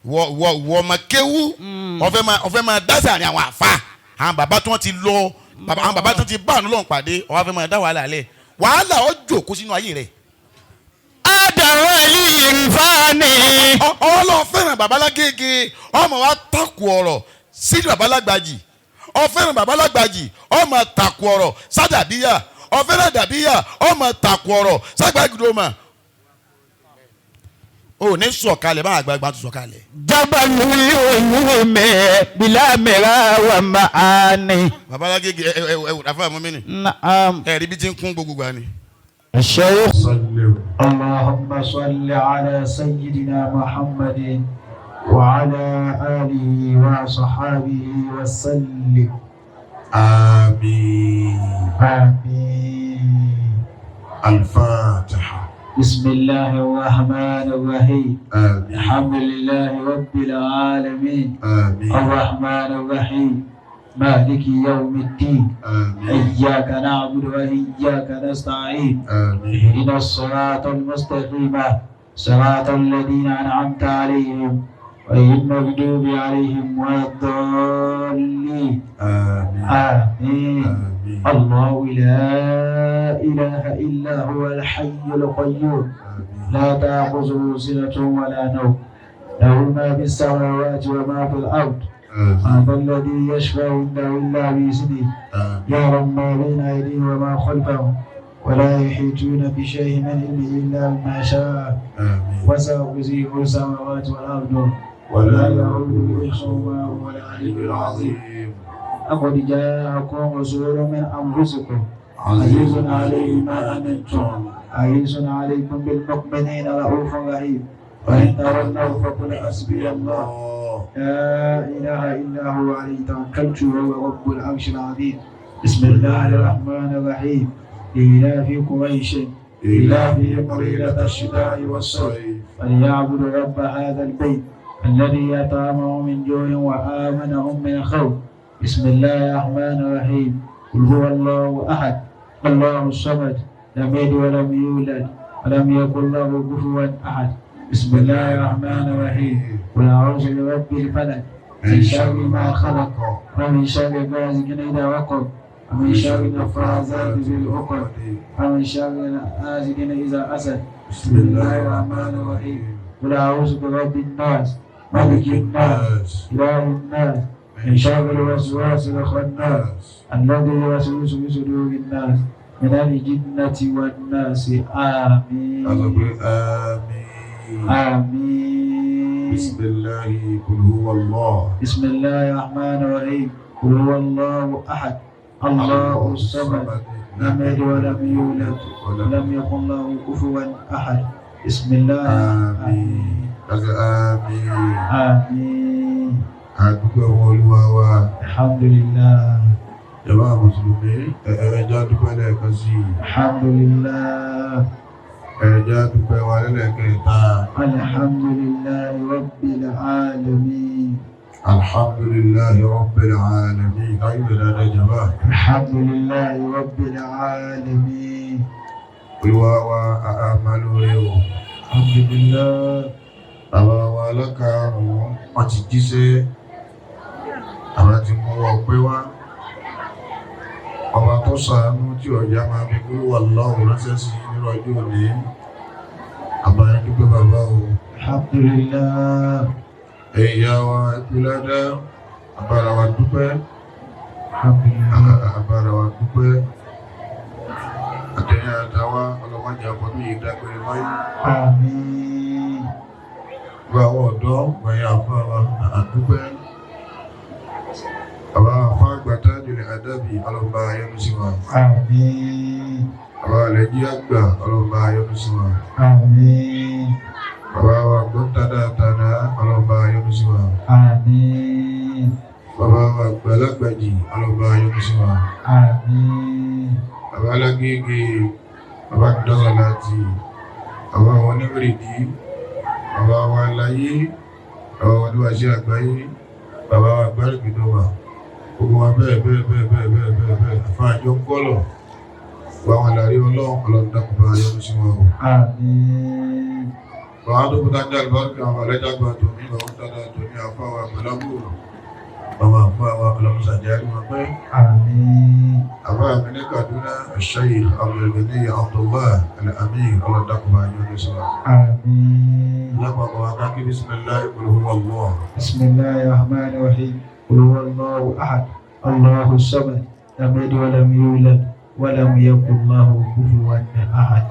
Wọ wọ wọ ọmọ kéwú, ọfẹ máa dá sàárín àwọn àfa, àwọn bàbá tí wọ́n ti lọ, àwọn bàbá tí wọ́n ti bá àánú lọ́n pàdé, ọwọ́ fẹ́ máa dá wàhálà lẹ̀, wàhálà ó jòkó sínú ayé rẹ̀. Adàwọ̀lì ìfani. Ọlọ́ọ̀ fẹ́ràn babalágége, ọmọ wa takò ọ̀rọ̀ sí babalágbàjì. Ọ fẹ́ràn babalágbàjì, ọmọ takò ọ̀rọ̀ sádàbíyà. Ọ fẹ́ràn dàbíyà, ọmọ takò ọ̀rọ̀ ságbàgídọ́mà. O ní sọ̀kalẹ̀ bá àgbààgbà tó sọ̀kalẹ̀. Jabalu ulumi bila mira wa maani. Babalágége, ẹ ẹ ẹ àfa mọ́mìnì. Naam. Ẹ rí bí ti ń kún gbogbo gbà ni. Sheikh. اللهم صل على سيدنا محمد وعلى آله وصحابه وسلم. آمين. آمين. الفاتحة. بسم الله الرحمن الرحيم. آمين. الحمد لله رب العالمين. آمين. الرحمن الرحيم، مالك يوم الدين. آمين. إياك نعبد وإياك نستعين. آمين. اهدنا الصراط المستقيم، صراط الذين أنعمت عليهم غير المغضوب عليهم ولا الضالين. آمين. آمين. آمين. الله لا إله إلا هو الحي القيوم. آمين. لا تأخذه سنة ولا نوم، له ما في السماوات وما في الأرض. آمين. من ذا الذي يشفع عنده إلا بإذنه. آمين. يعلم ما بين أيديهم وما خلفهم ولا يحيطون بشيء من علمه إلا بما شاء. آمين. وسع كرسيه السماوات والأرض ولا يؤوده حفظهما وهو العلي العظيم. لقد جاءكم رسول من أنفسكم عزيز عليه ما عنتم حريص عليكم بالمؤمنين رؤوف رحيم، وإن تولوا فقل حسبي الله لا إله إلا هو عليه توكلت وهو رب العرش العظيم. بسم الله الرحمن الرحيم. إيلاف قريش إيلافهم رحلة الشتاء والصيف فليعبدوا رب هذا البيت الذي أطعمهم من جوع وآمنهم من خوف. بسم الله الرحمن الرحيم. قل هو الله أحد، الله الصمد، لم يلد ولم يولد ولم يكن له كفوا أحد. بسم الله الرحمن الرحيم. قل أعوذ برب الفلق، من شر ما خلق، ومن شر غاسق إذا وقب، ومن شر النفاثات في العقد، ومن شر حاسد إذا حسد. بسم الله الرحمن الرحيم. قل أعوذ برب الناس، ملك الناس، إله الناس، من شر الوسواس الخناس الذي يوسوس في صدور الناس، من الجنة والناس. آمين. آمين. آمين. بسم الله، قل هو الله. بسم الله الرحمن الرحيم. قل هو الله أحد، الله الصمد، لم يلد ولم يولد ولم يكن له كفوا أحد. بسم الله. آمين. آمين. آمين. Àdúgbò wọn olúwa wa. الحمد لله. Jàmá mùsùlùmí, ẹ jẹ́ á dúpẹ́ lẹ́ẹ̀kan sí i. الحمد لله. Ẹ jẹ́ á dúpẹ́ wa lẹ́lẹ́kẹta. الحمد لله رب العالمين. الحمد لله رب العالمين. Káyọ̀ dáadáa jàmá. الحمد لله رب العالمين. Olúwa wa, àmà lóore o. الحمد لله. Bàbá wa alákàrún wọn ti jíṣẹ́, àwọn ti mú ọpẹ́ wá. Ọba tó ṣàánú tí ọjà máa fi kúrò wà lọ́wọ́ ránṣẹ́ sí nínú ọjọ́ òní. Àbáyé dúpẹ́ bàbá o. الحمد لله. Ẹ̀yin ìyá wa, ìpínlẹ̀ àbára wa dúpẹ́. الحمد لله. Àbára wa dúpẹ́. Àtẹ̀yìn àtàwa ọlọ́mọdé àpọ̀tún yìí dágbére báyìí. آمين. Gba àwọn ọ̀dọ́ gbẹ̀yìn àfáà wa àdúpẹ́. Bàbá àfáà àgbà Tajul Adabi, ọlọ́ba ayọ́nú sí wa. آمين. Bàbá Àlẹ́jí àgbà, ọlọ́ba ayọ́nú sí wa. آمين. Bàbá wa gbọ́ntàdá ọlọ́ba ayọ́nú sí wa. آمين. Bàbá wa àgbà lágbàjì, ọlọ́ba ayọ́nú sí wa. آمين. Bàbá alágége, bàbá dọ́là láti bàbá wọn oníwèrèdí, bàbá wa láyé, bàbá wa níwájú àgbáyé, bàbá wa gbárùgbìdọ́wà, gbogbo wa bẹ́ẹ̀ bẹ́ẹ̀ bẹ́ẹ̀ bẹ́ẹ̀ bẹ́ẹ̀ bẹ́ẹ̀ bẹ́ẹ̀, àfáàjọ ń kọ́lọ̀ gba àwọn àlàrí ọlọ́run, ọlọ́run dákun bá yọ́nú sí wọn o. آمين. Bàbá tó kúta ní àlùbáríkà àwọn àlẹ́jà gba tòmí, bàbá tó dáadáa. Ọlọ́mọsàdé àríwá pẹ́. Àmín. Àbá mi ní Kaduna, Sheikh Abdulgani Abdullah Al-Amin, ọlọ́dàkùnrin ayọ́dún sọ́la. Àmín. Lápapọ̀ akáki bisimilahi qul huwa Allah. بسم الله الرحمن الرحيم قل هو الله أحد الله الصمد لم يلد ولم يولد ولم يكن له كفوا أحد.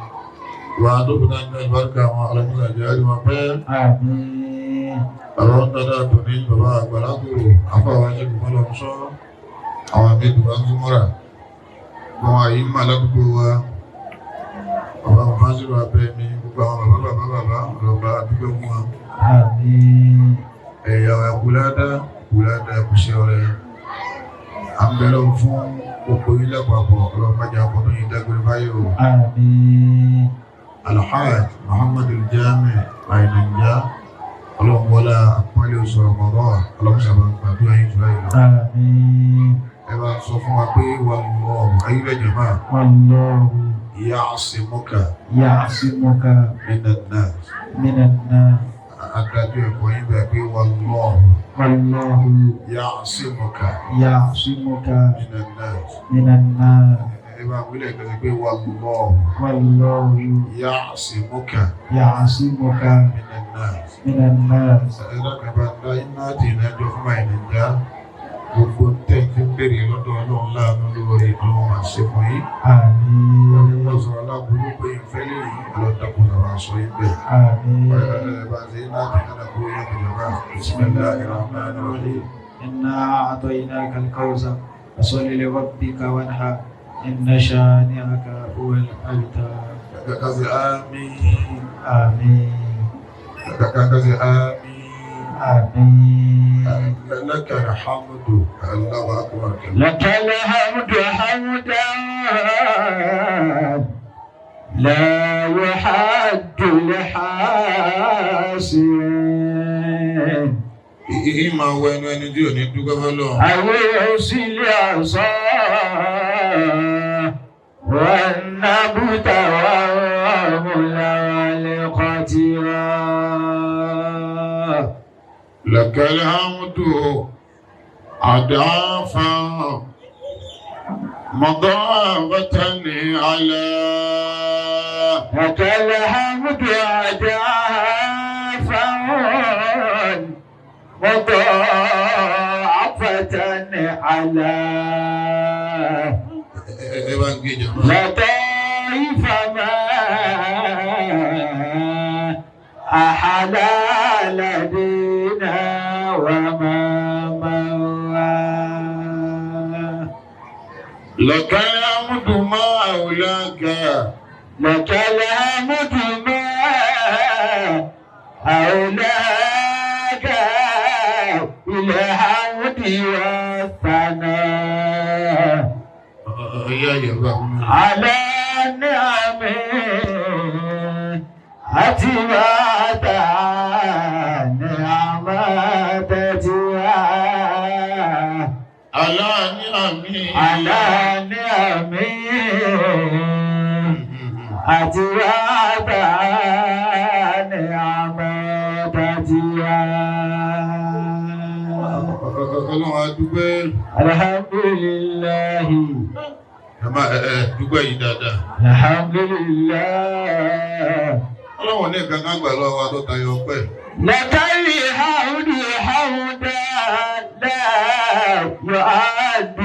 Wà á dókòtà ní àlùbáríkà àwọn ọlọ́mọsàdé àríwá pẹ́. Àmín. Bàbá ń dada tòní, bàbá àgbàlagbòrò, afáwọn aṣẹ́gun fọlọ́mùsọ́, àwọn àmì ìdùnnú ń súnmọ́ra. Àwọn àyè ń mà ládùúgbò wa. Bàbá wọn fásitì abẹ́ mi, gbogbo àwọn bàbá bàbá bàbá ọlọ́ba àdúgbò fún wa. Àmín. Ẹ̀yà ẹ̀kúládá ẹ̀kúládá ẹ̀kúṣẹ́ ọ̀rẹ́. À ń bẹ̀rẹ̀ fún gbogbo yín lápapọ̀ ọlọ́mọdé àkọ́tún yìí dágbére báyìí o. Àmín. Alhaj Muhammadu Jami Àyìnànjá ọlọ́mọlá àpọ́nlé oṣù Ramadan ọlọ́mọṣàbà gbàdúrà yín jùlọ yìí lọ. Àmín. Ẹ bá sọ fún wa pé wà lọ́ọ̀mù ayélujára jàmá والله ya'simuka يعصمك minan nas. من الناس. Adájọ́ ẹ̀kọ́ yín bẹ̀ pé wà lọ́ọ̀mù والله ya'simuka يعصمك minan nas. من الناس. Ẹ bá wílẹ̀ kẹsì pé wà lọ́ọ̀mù والله ya'simuka يعصمك minan nas. من الناس. Ẹ̀rọ dá iná tì ìrìnàjò fún àìníjà gbogbo tẹ́ fi ń béèrè lọ́dọ̀ ọlọ́run láàánú lórí ọlọ́run àṣẹ fún yín. آمين. Wọ́n sọ̀rọ̀ aláburú pé ìfẹ́ lè yí ọlọ́dàkùn làwọn aṣọ yín bẹ̀. آمين. Ẹ bá ṣe iná tì ìrìnàjò kúrò yẹn ìjọba. Bismillahir Rahmanir Rahim. إنا أعطيناك الكوثر فصل لربك وانحر إن شانئك هو الأبتر. Kàkà sí àmín. آمين. Kàkà sí àmín. آمين. Laka alhamdu. Allahu akbar. لك الحمد حمدا لا يحد لحاسين Ìmọ̀ wọ ẹnu ẹni tí ò ní dúpẹ́ fọ́lọ́run. أو يرسل عصا والنبت والرمل والقترا. لك الحمد أضعافا مضاعفة على لك الحمد أضعافا مضاعفة على ẹ bá ń gbé jàmbá. لطائف ما أحلى لدينا وما مضى. لك الحمد ما أولاك لك الحمد ما أولاك بالحمد والثناء ọ̀yá yorùbá mi. على النعم أتبعت نعمتها. Aláàní àmì. على نعم أتبعت نعمتها. Ọlọ́run a dúpẹ́. الحمد لله. Ẹ má ẹ ẹ dúpẹ́ yìí dáadáa. الحمد لله. Ọlọ́run ní nǹkan kan gbà lọ́wọ́ wa tó tayọ ọpẹ́. لك الحمد حمدا لا يعد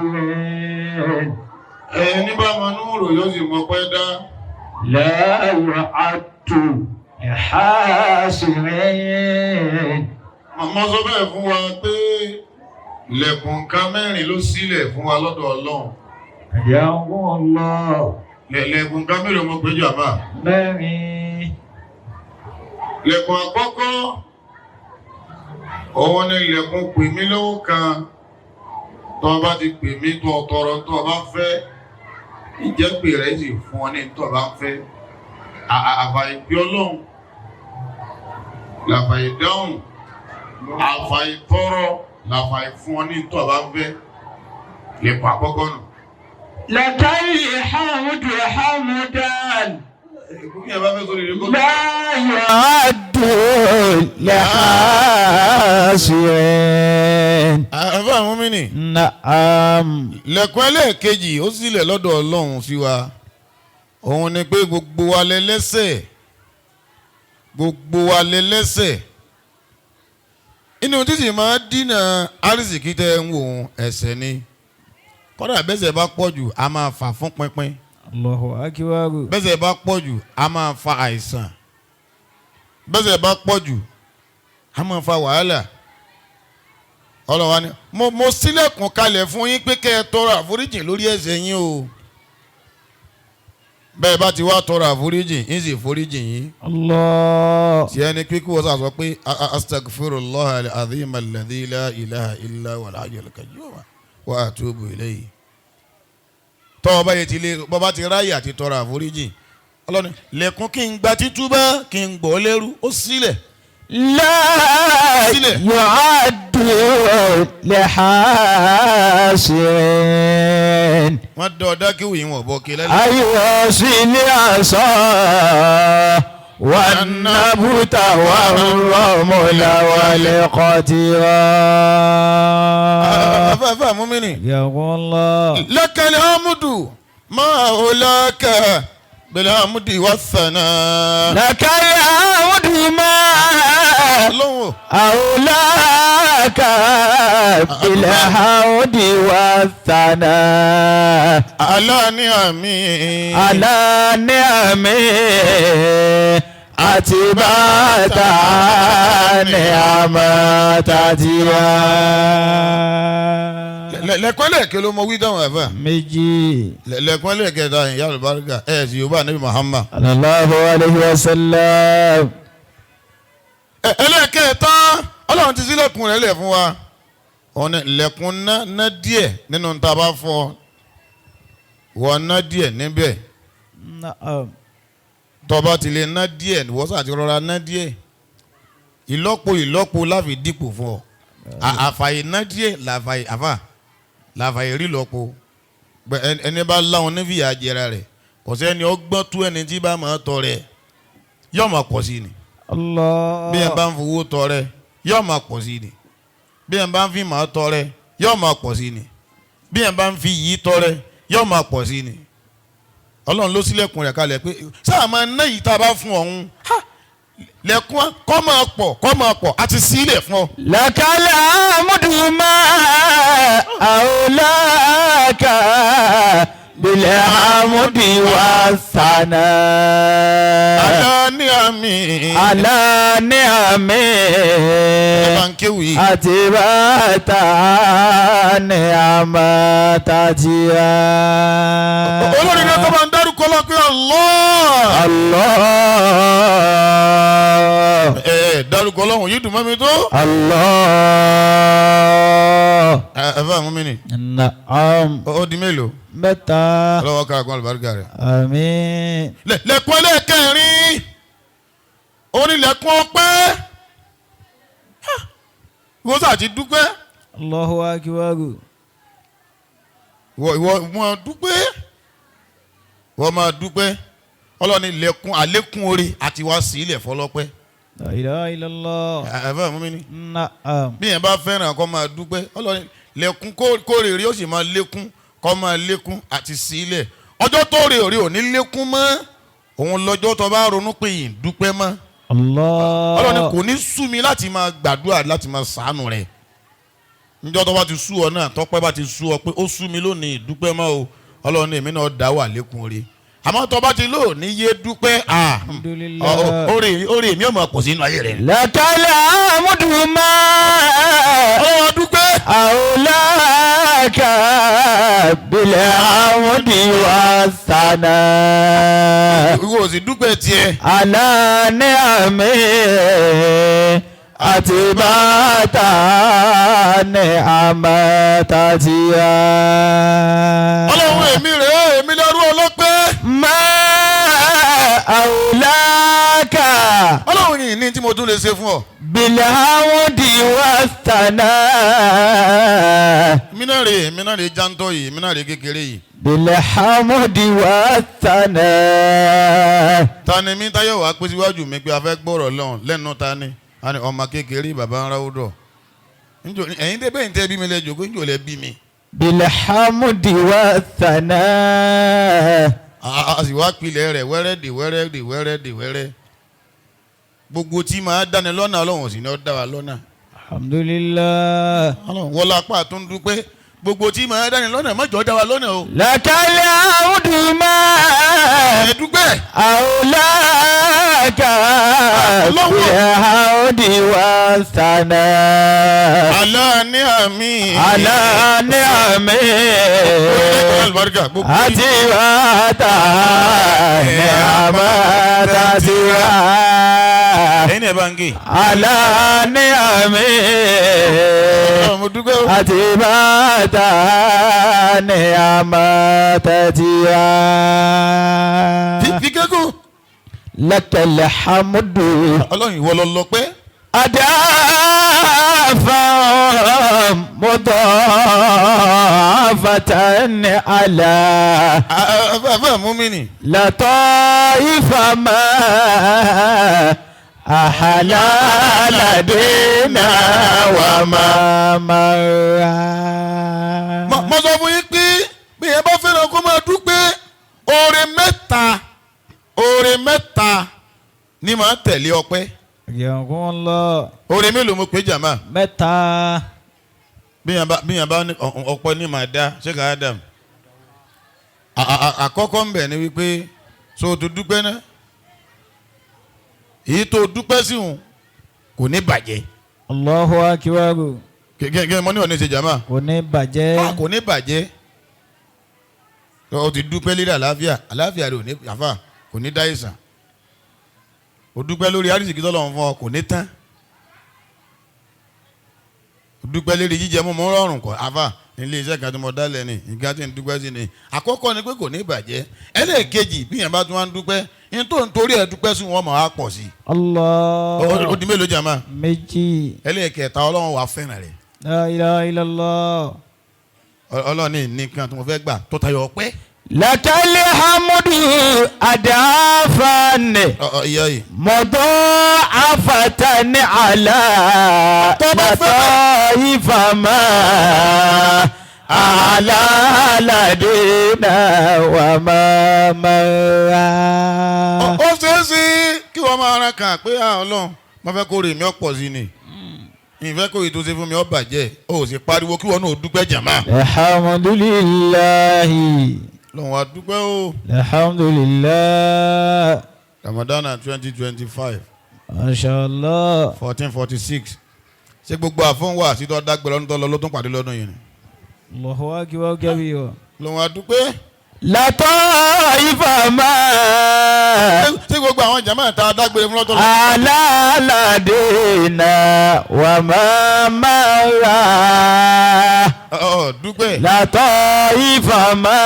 لحاسين. Ẹni bá mọ núrò yóò sì mọ pẹ́ dá. لا يعد لحاسين. Màmá sọ bẹ́ẹ̀ fún wa pé lẹ̀kùn nǹkan mẹ́rin ló sílẹ̀ fún wa lọ́dọ̀ Ọlọ́run. يوم الله. Lẹ̀kùn nǹkan mélòó mo pé jàmbá? Mẹ́rin. Lẹ̀kùn àkọ́kọ́ òun ni lẹ̀kùn pè mí lówó kan. Tó o bá ti pè mí tó o tọrọ tó o bá fẹ́ ìjẹ́pè rẹ̀ sì fún ọ ní tó o bá fẹ́. Àfàì pé Ọlọ́run làfàì dáhùn àfàì tọrọ làfàì fún ọ ní tó o bá fẹ́. Lẹ̀kùn àkọ́kọ́ nù. لك الحمد حمدا Ìkúkú yẹn bá fẹ́ sórí rẹ̀ kó. لا يعد يعد لحاسين. Múmínì. Naam. Lẹ̀kùn ẹlẹ́ẹ̀kejì ó sílẹ̀ lọ́dọ̀ Ọlọ́run sí wa, òun ni pé gbogbo wa lẹ́lẹ́ṣẹ̀, gbogbo wa lẹ́lẹ́ṣẹ̀. Inú títì máa dínà àrísìkí tẹ́ ń wò ó, ẹ̀ṣẹ̀ ni. Kọ́dà bẹ́ṣẹ̀ bá pọ̀ jù, a máa fà fún pínpín. Allahu akbar. Bẹ́ṣẹ̀ bá pọ̀ jù, a máa fa àìsàn. Bẹ́ṣẹ̀ bá pọ̀ jù, a máa fa wàhálà. Ọlọ́run wa ni mo ṣílẹ̀kùn kalẹ̀ fún yín pé kẹ́ ẹ tọrọ àforíjìn lórí ẹ̀ṣẹ̀ yín o. Bẹ́ẹ̀ bá ti wá tọrọ àforíjìn, yín sì foríjìn yín. Allah. Tí ẹni pé kí wọ́n sà sọ pé astaghfirullah al-azim alladhi la ilaha illa huwal hayyul qayyum wa atubu ilayhi. Tọ́ ọba yìí ti lé bọ́ba ti ráyè àti tọrọ àforíjìn, Ọlọ́run lẹ̀kùn kí n gba títúbà kí n gbọ́ lẹ́rú ó sílẹ̀. لا يعد لحاسن. Wọ́n dọ̀ dákíwì yìí wọ̀n bọ́ kí lẹ́lẹ́. أيوصي العصا والنبت والرمل والقتران. Afẹ́fẹ́ Múmínì. يا الله. Lakal hamdu ma ulaka bil hamdi wathana. لك الحمد ما Ọlọ́run أولاك بالحمد والثناء. Ala ní àmì. على نعمه أتبعت نعمة تتيا. Lẹ́kùn ẹlẹ́ẹ̀kẹ́ ló mọ wí dáhùn ẹ̀fà. Méjì. Lẹ́kùn ẹlẹ́ẹ̀kẹta ìyá àlùbáríkà ẹ̀ sì Yorùbá Nabi Muhammad. Sallallahu alayhi wa sallam. Ẹlẹ́ẹ̀kẹta Ọlọ́run ti ṣílẹ̀kùn rẹ̀ lẹ̀ fún wa. Òun ni lẹ̀kùn ná díẹ̀ nínú tá a bá fọ́ wọ́n ná díẹ̀ níbẹ̀. Na'am. Tọba ti lè ná díẹ̀, wọ́n sà ti rọra ná díẹ̀, ìlọ́po ìlọ́po láfi dípò fún ọ. Àfàyè ná díẹ̀ làfàyè àfà làfàyè rí lọ́po. Ẹni bá láwọn nífìyà jẹra rẹ̀, kò sẹ́ni ọgbọ́n tú ẹni tí bá máa tọrẹ yóò máa pọ̀ sí ni. Allah. Bí ẹ bá ń fowó tọrẹ yóò máa pọ̀ sí ni. Bí ẹ bá ń fi máa tọrẹ yóò máa pọ̀ sí ni. Bí ẹ bá ń fi yìí tọrẹ yóò máa pọ̀ sí ni. Ọlọ́run ló ṣílẹ̀kùn rẹ̀ kalẹ̀ pé sáà máa ná yìí tá a bá fún ọ̀hún lẹ̀kùn kọ́ máa pọ̀ kọ́ máa pọ̀ àti sílẹ̀ fún ọ. Lakal hamdu ma awlaka bil hamdi wathana. Ala ní àmì. Ala ní àmì. Ẹ bá ń kéwì yìí. Àti bàtà ní àmàtàjìyà. Olórí náà tó bá ń dárúkọ lọ pé Allah. Allah. Ẹ dárúkọ Ọlọ́run yìí dùn mọ́ mi tó. Allah. Ẹ fẹ́ àwọn mi ni. Na'am. Ó di mélòó? Mẹ́ta. Ọlọ́wọ́ ká àgbọn àlùbáríkà rẹ̀. Àmín. Lẹ̀kùn ẹlẹ́ẹ̀kẹrin onílẹ̀kùn ọpẹ́. Ìwọ sáà ti dúpẹ́. Allahu akbar. Ìwọ máa dúpẹ́. Ìwọ máa dúpẹ́. Ọlọ́ni lẹ̀kùn àlékún oore àti wá sí ilẹ̀ fọlọ́pẹ́. La ilaha illallah. Ẹ fẹ́ mú mi ní. Na'am. Bí yẹn bá fẹ́ràn kó máa dúpẹ́. Ọlọ́ni lẹ̀kùn kórè rí ó sì máa lékún kó máa lékún àti sí ilẹ̀. Ọjọ́ tó rè rí ò ní lékún mọ́. Òun lọ́jọ́ tó bá ronú pé yìí dúpẹ́ mọ́. Allah. Ọlọ́ni kò ní sú mi láti máa gbàdúrà láti máa ṣàánú rẹ̀. Níjọ́ tó bá ti sú ọ náà, tọ́pẹ́ bá ti sú ọ pé ó sú mi lónìí dúpẹ́ mọ́ o. Ọlọ́ni èmi náà dá wà lékún oore. Àmọ́ tó bá ti lò ní yé dúpẹ́, Alhamdulillah. oore mi ò máa pọ̀ sínú ayé rẹ̀. Lakal hamdu ma Ọlọ́run dúpẹ́. awlaka bil hamdi wathana. Ìwọ ò sì dúpẹ́ tiẹ̀. Ala ni'ami àti bàtà ní àmàtàtìyà. Ọlọ́run èmi rèé, èmi lẹ́rú ọlọ́pẹ́. Ma awlaka Ọlọ́run yìí ní tí mo tún lè ṣe fún ọ. bil hamdi wathana. Èmi náà rèé jántọ́ yìí, èmi náà rèé kékeré yìí. Bil hamdi wathana. Ta ni mi táyọ̀ wá pé síwájú mi pé a fẹ́ gbọ́rọ̀ lọ́hùn lẹ́nu ta ni? A ní ọmọ kékeré bàbá ń ráwó dọ̀. Ẹ̀yin tẹ́ bẹ́ẹ̀ ń tẹ́ bí mi lẹ́jọ́ kó njò lẹ́ bí mi. Bilhamdi wa thana. A sì wá pilẹ̀ rẹ̀ wẹ́rẹ́ dè wẹ́rẹ́ dè wẹ́rẹ́ dè wẹ́rẹ́. Gbogbo tí máa dáni lọ́nà Ọlọ́run sì ni ó dá wa lọ́nà. Alhamdulillah. Ọlọ́run wọlé apá tó ń dúpẹ́. Gbogbo tí máa dáni lọ́nà má jọ̀ọ́ dá wa lọ́nà o. Lakal hamdu ma. Ẹ dúpẹ́. Awlaka bilhamdi wa thana. Ala ní àmì. Ala ní àmì. Àti wàtà ní àmàtà sí wa. Ẹ̀yin ẹ̀ bá ń gé. Ala ní àmì. Àti wàtà ní àmàtà sí wa. Fi kẹ́kọ̀ọ́. Lakal hamdu. Ọlọ́run ìwọ ló lọ́pẹ́. أدافا مضاعفة على لطائف ما أحلى لدينا وما مر. Mo sọ fún yín pé bí ẹ bá fẹ́ràn kó máa dúpẹ́ oore mẹ́ta ni màá tẹ̀lé ọpẹ́. Yàgùnlọ. Oore mélòó mo pè jàmá? Mẹ́ta. Bíyàn bá ọ̀pọ̀ ní màá dá ṣé ká Adam. Àkọ́kọ́ ń bẹ̀ ni wípé so tó dúpẹ́ náà. Èyí tó dúpẹ́ sí òun kò ní bàjẹ́. Allahu akbar. Kí mo ní òní ṣe jàmá? Kò ní bàjẹ́. Kò ní bàjẹ́. O ti dúpẹ́ lérí àlàáfíà, àlàáfíà rẹ̀ ò ní àfà kò ní dá ìsàn. O dúpẹ́ lórí àrísìkí tọ́lọ́run fún ọ kò ní tán. O dúpẹ́ lórí jíjẹ mú mú rọrùn kọ àfà nílé iṣẹ́ kan tí mo dálẹ̀ ni nǹkan tí ń dúpẹ́ sí ni. Àkọ́kọ́ ni pé kò ní bàjẹ́. Ẹlẹ́ẹ̀kejì bí yẹn bá tún wá ń dúpẹ́ ní tó ń torí ẹ̀ dúpẹ́ sí wọn mọ̀ á pọ̀ sí. Allah. O di mélòó jàmá? Méjì. Ẹlẹ́ẹ̀kẹta Ọlọ́run wà fẹ́ràn rẹ̀. La ilaha illallah. Ọlọ́run ní nǹkan tí mo fẹ́ gbà tó tayọ ọpẹ́. Lakal hamdu adafan mudha'afatan ala lataifa ma ala ladina wa ma mara. Ó ṣeé ṣe kí wọ́n máa ran kàn pé Ọlọ́run mo fẹ́ kó rè mí ọ̀pọ̀ sí ni. Ìfẹ́ kò yìí tó ṣe fún mi ó bàjẹ́ ó sì pariwo kí wọ́n náà dúpẹ́ jàmá. Alhamdulillahi. Lọ́wọ́n wa dúpẹ́ o. Alhamdulillah. Ramadan 2025. Mashallah. 1446. Ṣé gbogbo àfọ̀n wà sí tó dágbé lọ́dún tó lọ ló tún pàdé lọ́dún yìí ni. Allahu akbar kabira. Lọ́wọ́n wa dúpẹ́. Lataifa ma. Ṣé gbogbo àwọn jàmáà tá a dágbére fún lọ́tọ̀ lọ. Ala ladina wa ma mara. Dúpẹ́. Lataifa ma.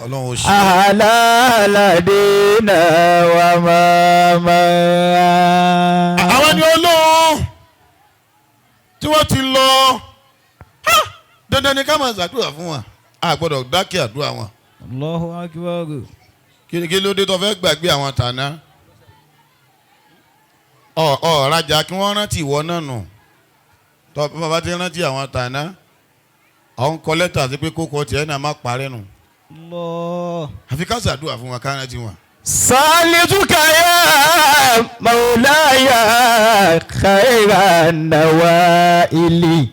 Ọlọ́run ó ṣe. Ala ladina wa ma mara. Àwọn ni Ọlọ́run tí wọ́n ti lọ dandan ni ká máa ṣàdúrà fún wa. A gbọ́dọ̀ dákẹ́ àdúrà wọn. Allahu akbar. Kí ló dé tó fẹ́ gbàgbé àwọn tàná? Ọ̀ rajà kí wọ́n rántí ìwọ náà nù. Tó bàbá ti rántí àwọn tàná. Ọ̀ ń kọ lẹ́tà sí pé kókó tiẹ̀ náà má parẹ́ nù. Allah. Àfi ká ṣàdúrà fún wa ká rántí wọn. Salituka ya Maulaya khayra nawaili.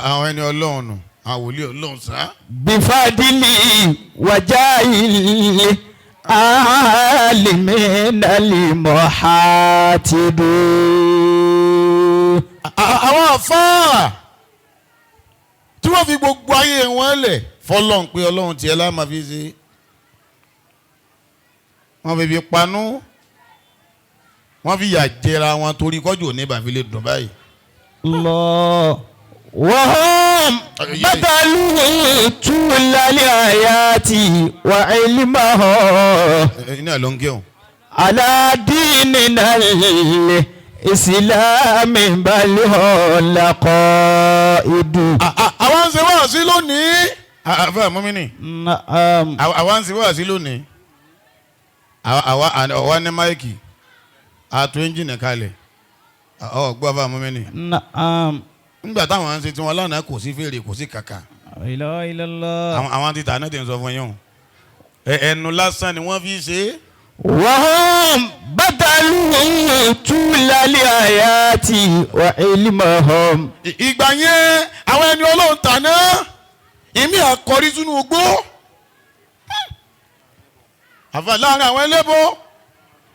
Àwọn ẹni Ọlọ́run nù. Àwọn wòlíì Ọlọ́run sá. Bifadili wajaili alimina limuhatibu. Àwọn àfáà tí wọ́n fi gbogbo ayé wọn lẹ̀ fọlọ́n pé Ọlọ́run tiẹ̀ lá máa fi ṣe. Wọ́n fi fi panú. Wọ́n fi yà jẹra wọn torí kọ́jú òní bàfi lè dùn báyìí. Allah. وهم بدلوا طول الحياة وعلمه Iná ló ń gé o. على ديننا الإسلام بل هو لقائد. Àwọn ń ṣe wáàsí lónìí. Àfẹ́ mọ́mìnì. Naam. Àwọn ń ṣe wáàsí lónìí. Àwa ní máìkì. Àtò ẹ́ńjìnì kalẹ̀. Ọ gbọ́ bá mú mi nì. Naam. Nígbà táwọn ń ṣe tiwọn lánàá kò sí fèrè kò sí kàkà. La ilaha illallah. Àwọn títà náà ti ń sọ fún yín o. Ẹnu lásán ni wọ́n fi ṣe é. وهم بدلوا طول الحياة وعلمهم Ìgbà yẹn àwọn ẹni Ọlọ́run tàná ìmí àkọrí sínú igbó. Àfa láàrin àwọn ẹlẹ́bọ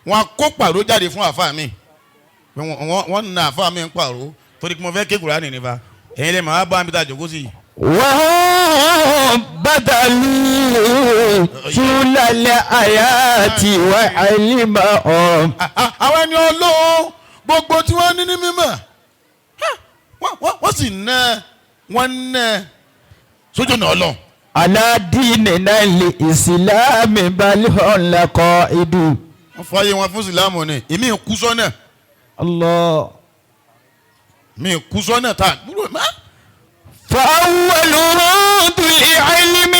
wọn kó pàró jáde fún àfa mi. Wọ́n na àfa mi ń pàró torí pé mo fẹ́ ké Kùránì nípa. Ẹ̀yin lè máa bá mi ta jòkó sí i. وهم بدلوا طول الحياة وعلمهم Àwọn ẹni Ọlọ́run gbogbo tí wọ́n ní ní mímọ̀ wọ́n sì ná wọ́n ná sójú ọ̀nà Ọlọ́run. على ديننا الإسلام بل هم لقائد Wọ́n fọyín wọn fún ìsìlámù ni èmi kú sọ́nà Allah. mi kú sọ́nà tá a gbúrò má. فأول ذو العلم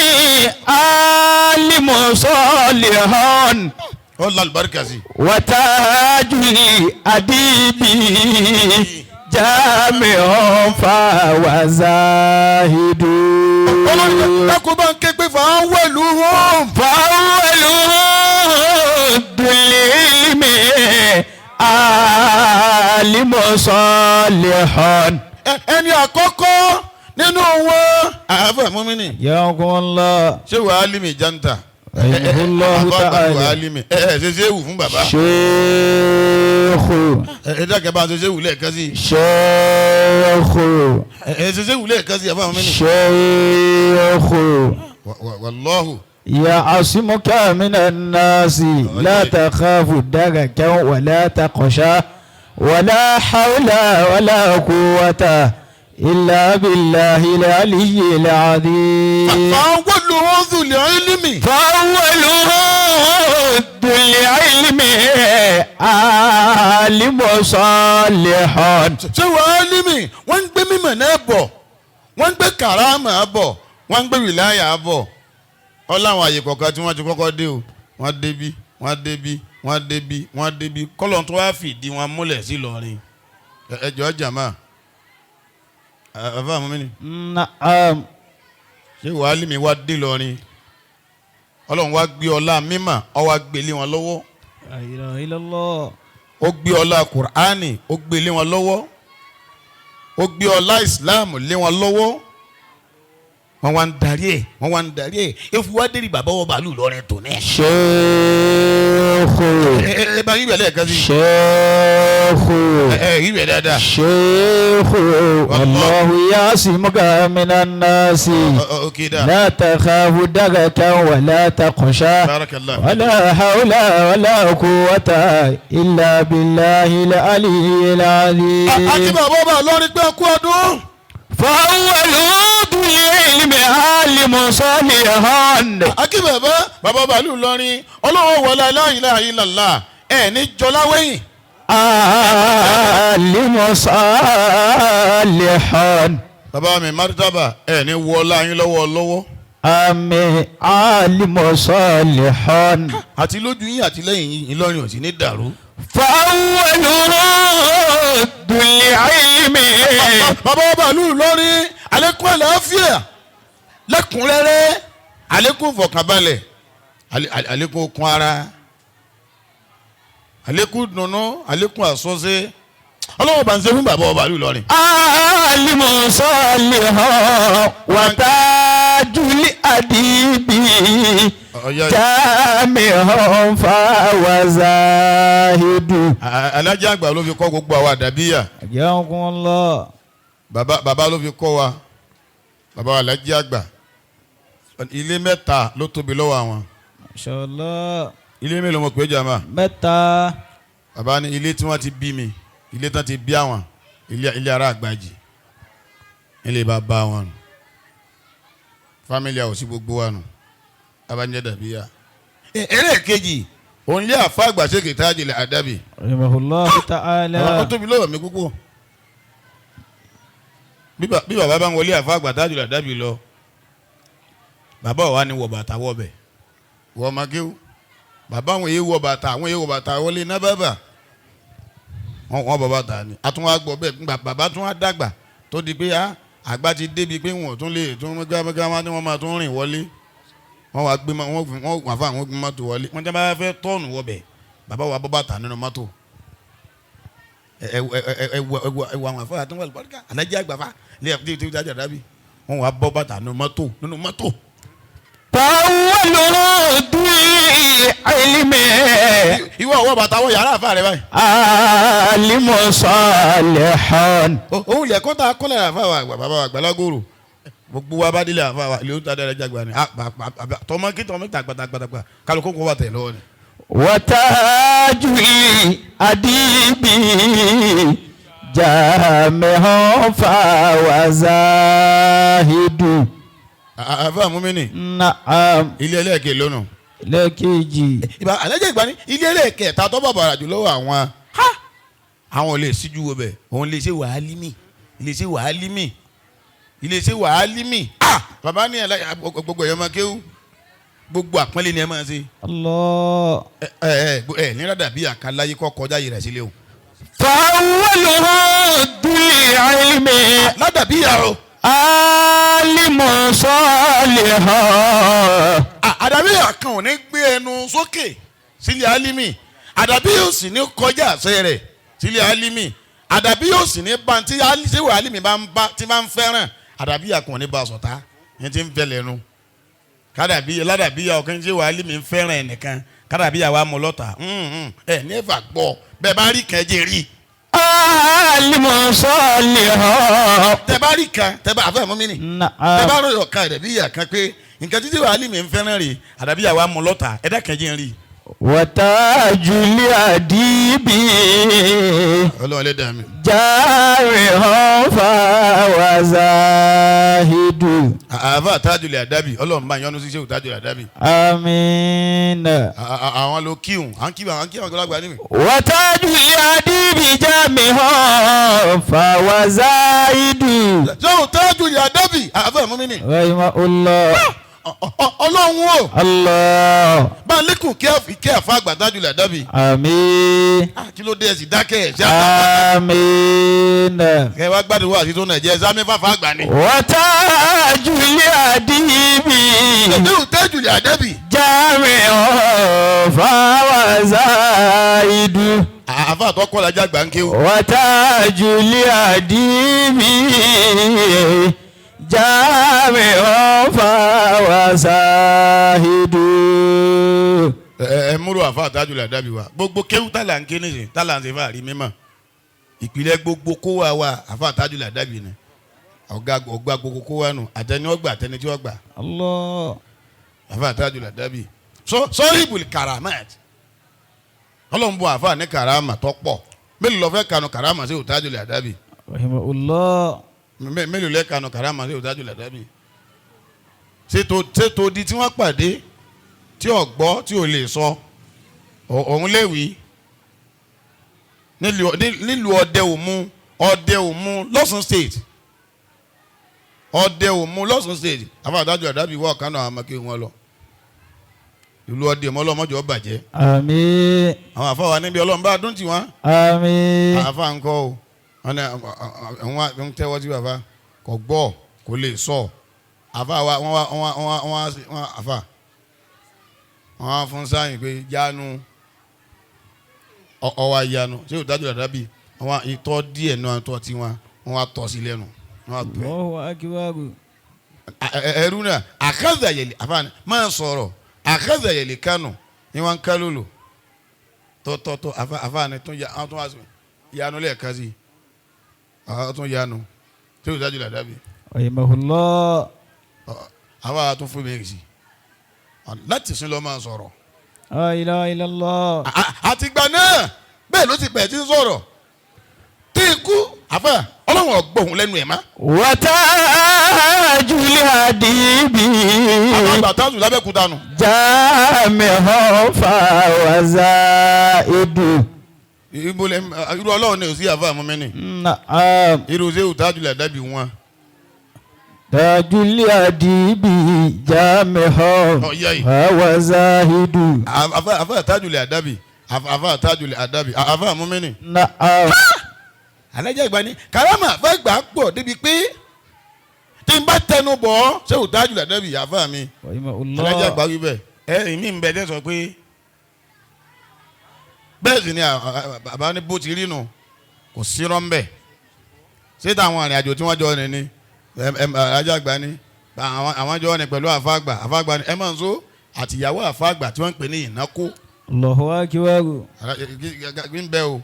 عالم صالح Ó la àlùbáríkà sí. وتاج الأديب جامع فهو زاهد Ọlọ́run dákun bá ń ké pé fàá wẹ̀lú wọn. فأول ذو العلم عالم صالح Ẹni àkọ́kọ́ nínú wọn. Àáfà mọ́mìnì. Yakumullah. Ṣé wàá límì janta? Rahimahullahu Àfà àgbà ta'ala. wàá límì. Ẹ ṣe ṣé wù fún bàbá. شيخ Ẹ dákẹ́ bá ṣe ṣé wù lẹ́ẹ̀kan sí. شيخ Ẹ ṣe ṣé wù lẹ́ẹ̀kan sí àfà mọ́mìnì. شيخ Wàlọ́hù. يعصمك من الناس لا تخاف دركا ولا تخشى ولا حول ولا قوة إلا بالله العلي العظيم فأول ذو العلم فأول ذو العلم عالم صالح ṣé wàá límì wọ́n ń gbé mímọ̀ náà bọ̀ wọ́n ń gbé kàrámà bọ̀ wọ́n ń gbé wìláyà bọ̀ ọ láwọn àyè kọ̀ọ̀kan tí wọ́n ti kọ́kọ́ dé o wọ́n débí wọ́n débí wọ́n débí wọ́n débí kọ́lọ̀ tó wá fìdí wọn múlẹ̀ sí Ìlọrin ẹ jọ̀ọ́ jàmá àfa mi ni Naam. ṣé wàá límì wá dé Ìlọrin Ọlọ́run wá gbé ọlá mímọ̀ ó wá gbé lé wọn lọ́wọ́ La ilaha illallah. ó gbé ọlá kùránì ó gbé lé wọn lọ́wọ́ ó gbé ọlá ìsìláàmù lé wọn lọ́wọ́ wọ́n wá ń darí ẹ̀ wọ́n wá ń darí ẹ̀ efu wá dérí bàbá wọn bàálù lọ́rin tó ní. Sheikh. ẹ ẹ ẹ bá rí bẹ̀ lẹ́ẹ̀kan sí Sheikh. ẹ ẹ rí bẹ̀ dáadáa. Sheikh. Wallahu yasimuka minan nasi. Ok dáa. لا تخاف دركا ولا تخشى Barakallah. ولا حول ولا قوة إلا بالله العلي Àti العظيم. bàbá ọba lọ́rin pé kú ọdún. فأول ذو العلم عالم صالح. Akí bàbá bàbá ọba ìlú Ìlọrin ọlọ́wọ́ wọlé la ilaha illallah ẹ̀ ní jọlá wẹ̀yìn. عالم صالح. Bàbá mi Martaba ẹ̀ ní wọlá yín lọ́wọ́ lọ́wọ́. آمين عالم صالح. Àti lójú yín àti lẹ́yìn yín Ìlọrin ò sì ní dàrú. فأول ذو العلم Bàbá ọba ìlú Ìlọrin àlékún àlàáfíà lẹ́kùnrẹ́rẹ́ àlékún ìfọ̀kànbalẹ̀ àlékún okun ara àlékún dùnnú àlékún àsọsẹ ọlọ́wọ́ bá ń ṣe fún bàbá ọba ìlú Ìlọrin. عالم صالح وتاج الأديب Ọ̀yá جامع فهو زاهد. alájà àgbà ló fi kọ́ gbogbo àwa àdàbíyà Jazakumullah. bàbá bàbá ló fi kọ́ wa bàbá wa alájà àgbà ilé mẹ́ta ló tóbi lọ́wọ́ àwọn Mashallah. ilé mélòó mo pè é jàmá. Mẹ́ta. Bàbá ní ilé tí wọ́n ti bí mi ilé tí wọ́n ti bí àwọn ilé ará àgbàjì ilé bàbá wọn nù fámìlì àwọn sí gbogbo wa nù abájẹ́ dàbí ya. Ẹlẹ́ẹ̀kejì òun lé àfa àgbà ṣe kìtà àjèlè àdàbì Rahimahullahu ta'ala. ó tóbi lọ́wọ́ mi púpọ̀ bí bàbá bá ń wọlé àfa àgbà tájùlọ àdàbì lọ bàbá wa ni wọ bàtà wọ bẹ̀ wọ́n máa kéwù bàbá àwọn èyí wọ bàtà àwọn èyí wọ bàtà wọlé ná bàbà Wọ́n bọ́ bàtà ni. Àtúnwá gbọ́ bẹ́ẹ̀ nígbà bàbá tún wá dàgbà tó di pé àgbà ti débi pé wọ́n tún lè tún gbágbá wọn ni wọ́n máa tún rìn wọlé. Wọ́n wá gbé wọ́n wà fún àwọn gbé mọ́tò wọlé. Wọ́n jẹ́ fẹ́ tọ́ọ̀nù wọbẹ̀ bàbá wa bọ́ bàtà nínú mọ́tò. Ẹ ẹ wọ àwọn afọ àtúnwá àlùbáríkà alájẹ àgbàfà lè ẹ tí tí dábì wọ́n wá bọ́ bàtà nínú mọ́tò nínú mọ́tò. Tawwalu di ilmi. Ìwọ ọwọ́ bàtà wọ yàrá àfa rẹ báyìí. Alimu salihan. Òun lè kọ́ta kọ́lẹ̀ àfa wa bàbá wa àgbàlagbòrò gbogbo wa bá délé àfa wa ilé oúnjẹ adájọ́ àgbà ni tọmọ kí tọmọ tàgbàtàgbàtàgbà kálukú kó wà tẹ̀ lọ́wọ́ ni. Watajuli adibi jami'un fawazahidu. Àfa mumini. Na'am. Ilé ẹlẹ́ẹ̀kẹ́ lónà. Lẹ́ẹ̀kejì. Ìbá alájẹ ìgbà ní ilé ẹlẹ́ẹ̀kẹta tó bàbàrà jù lọ́wọ́ àwọn àwọn ò lè síjú wo bẹ̀ òun lè ṣe wàhálímì lè ṣe wàhálímì lè ṣe wàhálímì. Bàbá ní ẹ̀ gbogbo ẹ̀yọ́ máa kéwú gbogbo àpọ́nlé ni ẹ máa ṣe. Allah. Ẹ ẹ ẹ ní rádàbí àkànláyé kọ́ kọjá yìí rẹ̀ sílé o. Fawwaluhu dul ilmi. Ládàbí yàrá o. Alimu salihan. Àdàbí àkàn ò ní gbé ẹnu sókè sílé alimi àdàbí yóò sì ní kọjá àṣẹ rẹ̀ sílé alimi àdàbí yóò sì ní bá tí ṣéwà alimi bá ń bá tí bá ń fẹ́ràn àdàbí àkàn ò ní bá a sọ̀tá ní ti ń fẹ́ lẹ́nu kádàbí ládàbí ọkàn ṣéwà alimi ń fẹ́ràn ẹnìkan kádàbí àwa mú lọ́tà ẹ ní ẹ̀fà gbọ́ bẹ́ẹ̀ bá rí kan ẹ jẹ́ rí. Alimu salihan. Tẹ bá rí kan tẹ bá àfẹ́ mú mi nì tẹ bá rọyọ̀ kan àdàbí yà kan pé nǹkan títí wàá lì mí ń fẹ́ràn rè àdàbí yà wàá mú lọ́tà ẹ̀dá kan jẹ́ ń rí. Watajuli adibi. Ọlọ́run lè dà mí. Jami'un fawazahidu. Àfa Tajul Adabi Ọlọ́run bá yọ́nú sí Shehu Tajul Adabi. Àmín. Àwọn ló kíhùn à ń kí àwọn kí àwọn gbọ́dọ̀ níbi. Watajuli adibi jami'un fawazahidu. Shehu Tajul Adabi àfa mumini. Rahimahullah. Ọlọ́run o. Allah. Bá a lékun kí àfa àgbà Tajul Adabi. Àmín. Kí ló dé ẹ̀sìn dákẹ́ ẹ̀ ṣá. Àmín. Kẹ wá gbádùn wá àti tó Nàìjíríà sámi fàfà àgbà ni. Watajuli adibi. Shehu Tajul Adabi. Jami'un fawazahidu. Àfa àtọ́kọ́ lajá gbà ń kéwò. Watajuli adibi. Jami'un fawazahidu. Ẹ múrò àfa Tajul Adabi wa gbogbo kéwú tálà ń ké nísìnyí tálà ń ṣe fàárí mímọ́ ìpìlẹ̀ gbogbo kó wa wa àfa Tajul Adabi ni ọ̀gá gbogbo kó wa nù àtẹni ọgbà àtẹni tí ọgbà. Allah. Àfa Tajul Adabi sọ́ọ́rìbùl karamat Ọlọ́run bọ̀ àfa ní karama tó pọ̀ mélòó lọ fẹ́ kanu karama sí Tajul Adabi. Rahimahullah. Mélòó lẹ́ kanu karama sí Tajul Adabi. Ṣètò di tí wọ́n pàdé tí ò gbọ́ tí ò lè sọ òun léwì nílùú Ọdẹ Òmu Ọdẹ Òmu lọ́sùn state Ọdẹ Òmu lọ́sùn state àfa Tajul Adabi wọ́n kánú àwọn ọmọkè wọn lọ ìlú Ọdẹ Òmu ọlọ́mọjọ́ bàjẹ́. Àmín. Àwọn àfa wa níbi Ọlọ́run bá dún tiwọn. Àmín. Àfa ń kọ́ o wọn ni àwọn ń tẹ́wọ́ sí bàbá kò gbọ́ kò lè sọ àfa wa wọ́n wá àfa wọ́n á fún sáyìn pé jánu ọwọ́ ayanu ṣé o Tajul Adabi àwọn ìtọ́ díẹ̀ náà tọ́ tí wọn wọ́n á tọ́ sí lẹ́nu. Allahu akbar. Ẹrú náà àkàzà yẹlẹ àfààní máa sọ̀rọ̀ àkàzà yẹlẹ kánò ni wọ́n ń ká lólo tọ́tọ́tọ́ àfààní tún ya àwọn tún wá sí yanu lẹ́ẹ̀kan sí àwọn tún yanu ṣé o Tajul Adabi. Rahimahullah. Àwa tún fún mi sí láti sin lọ máa sọ̀rọ̀. La ilaha illallah. Àtìgbà náà bẹ́ẹ̀ ló ti bẹ̀ẹ̀ tí ń sọ̀rọ̀ tí ikú àfẹ́ Ọlọ́run ọ̀gbọ̀hún lẹ́nu ẹ̀ má. Watajuli adibi. Àwọn àgbà táwọn lábẹ́kúta nù. Jami'un fawazaidu. Ibo lẹ irú Ọlọ́run ni ò sí àfa àmọ́ mẹ́ni. Na'am. Irú Shehu Tajul Adabi wọn. Tajuli adibi jami'un fawazahidu. Àfa Tajul Adabi Àfa Tajul Adabi àfa Mumini. Na'am. Alájà àgbà ni karama àfa àgbà pọ̀ débi pé tí n bá tẹnu bọ̀ ṣé Tajul Adabi àfa mi. Alájà àgbà wí bẹ́ẹ̀. Ẹ ìmí ń bẹ tẹ́ sọ pé bẹ́ẹ̀ sì ni bàbá ní bó ti rí nu kò sí rọ́ńbẹ́. Ṣé táwọn arìnrìn àjò tí wọ́n jọ rìn ni alájà àgbà ni àwọn jọ rìn pẹ̀lú àfa àgbà àfa àgbà ni ẹ máa ń so àtìyàwó àfa àgbà tí wọ́n ń pè ní ìnákó. Allahu akbar. Ń bẹ o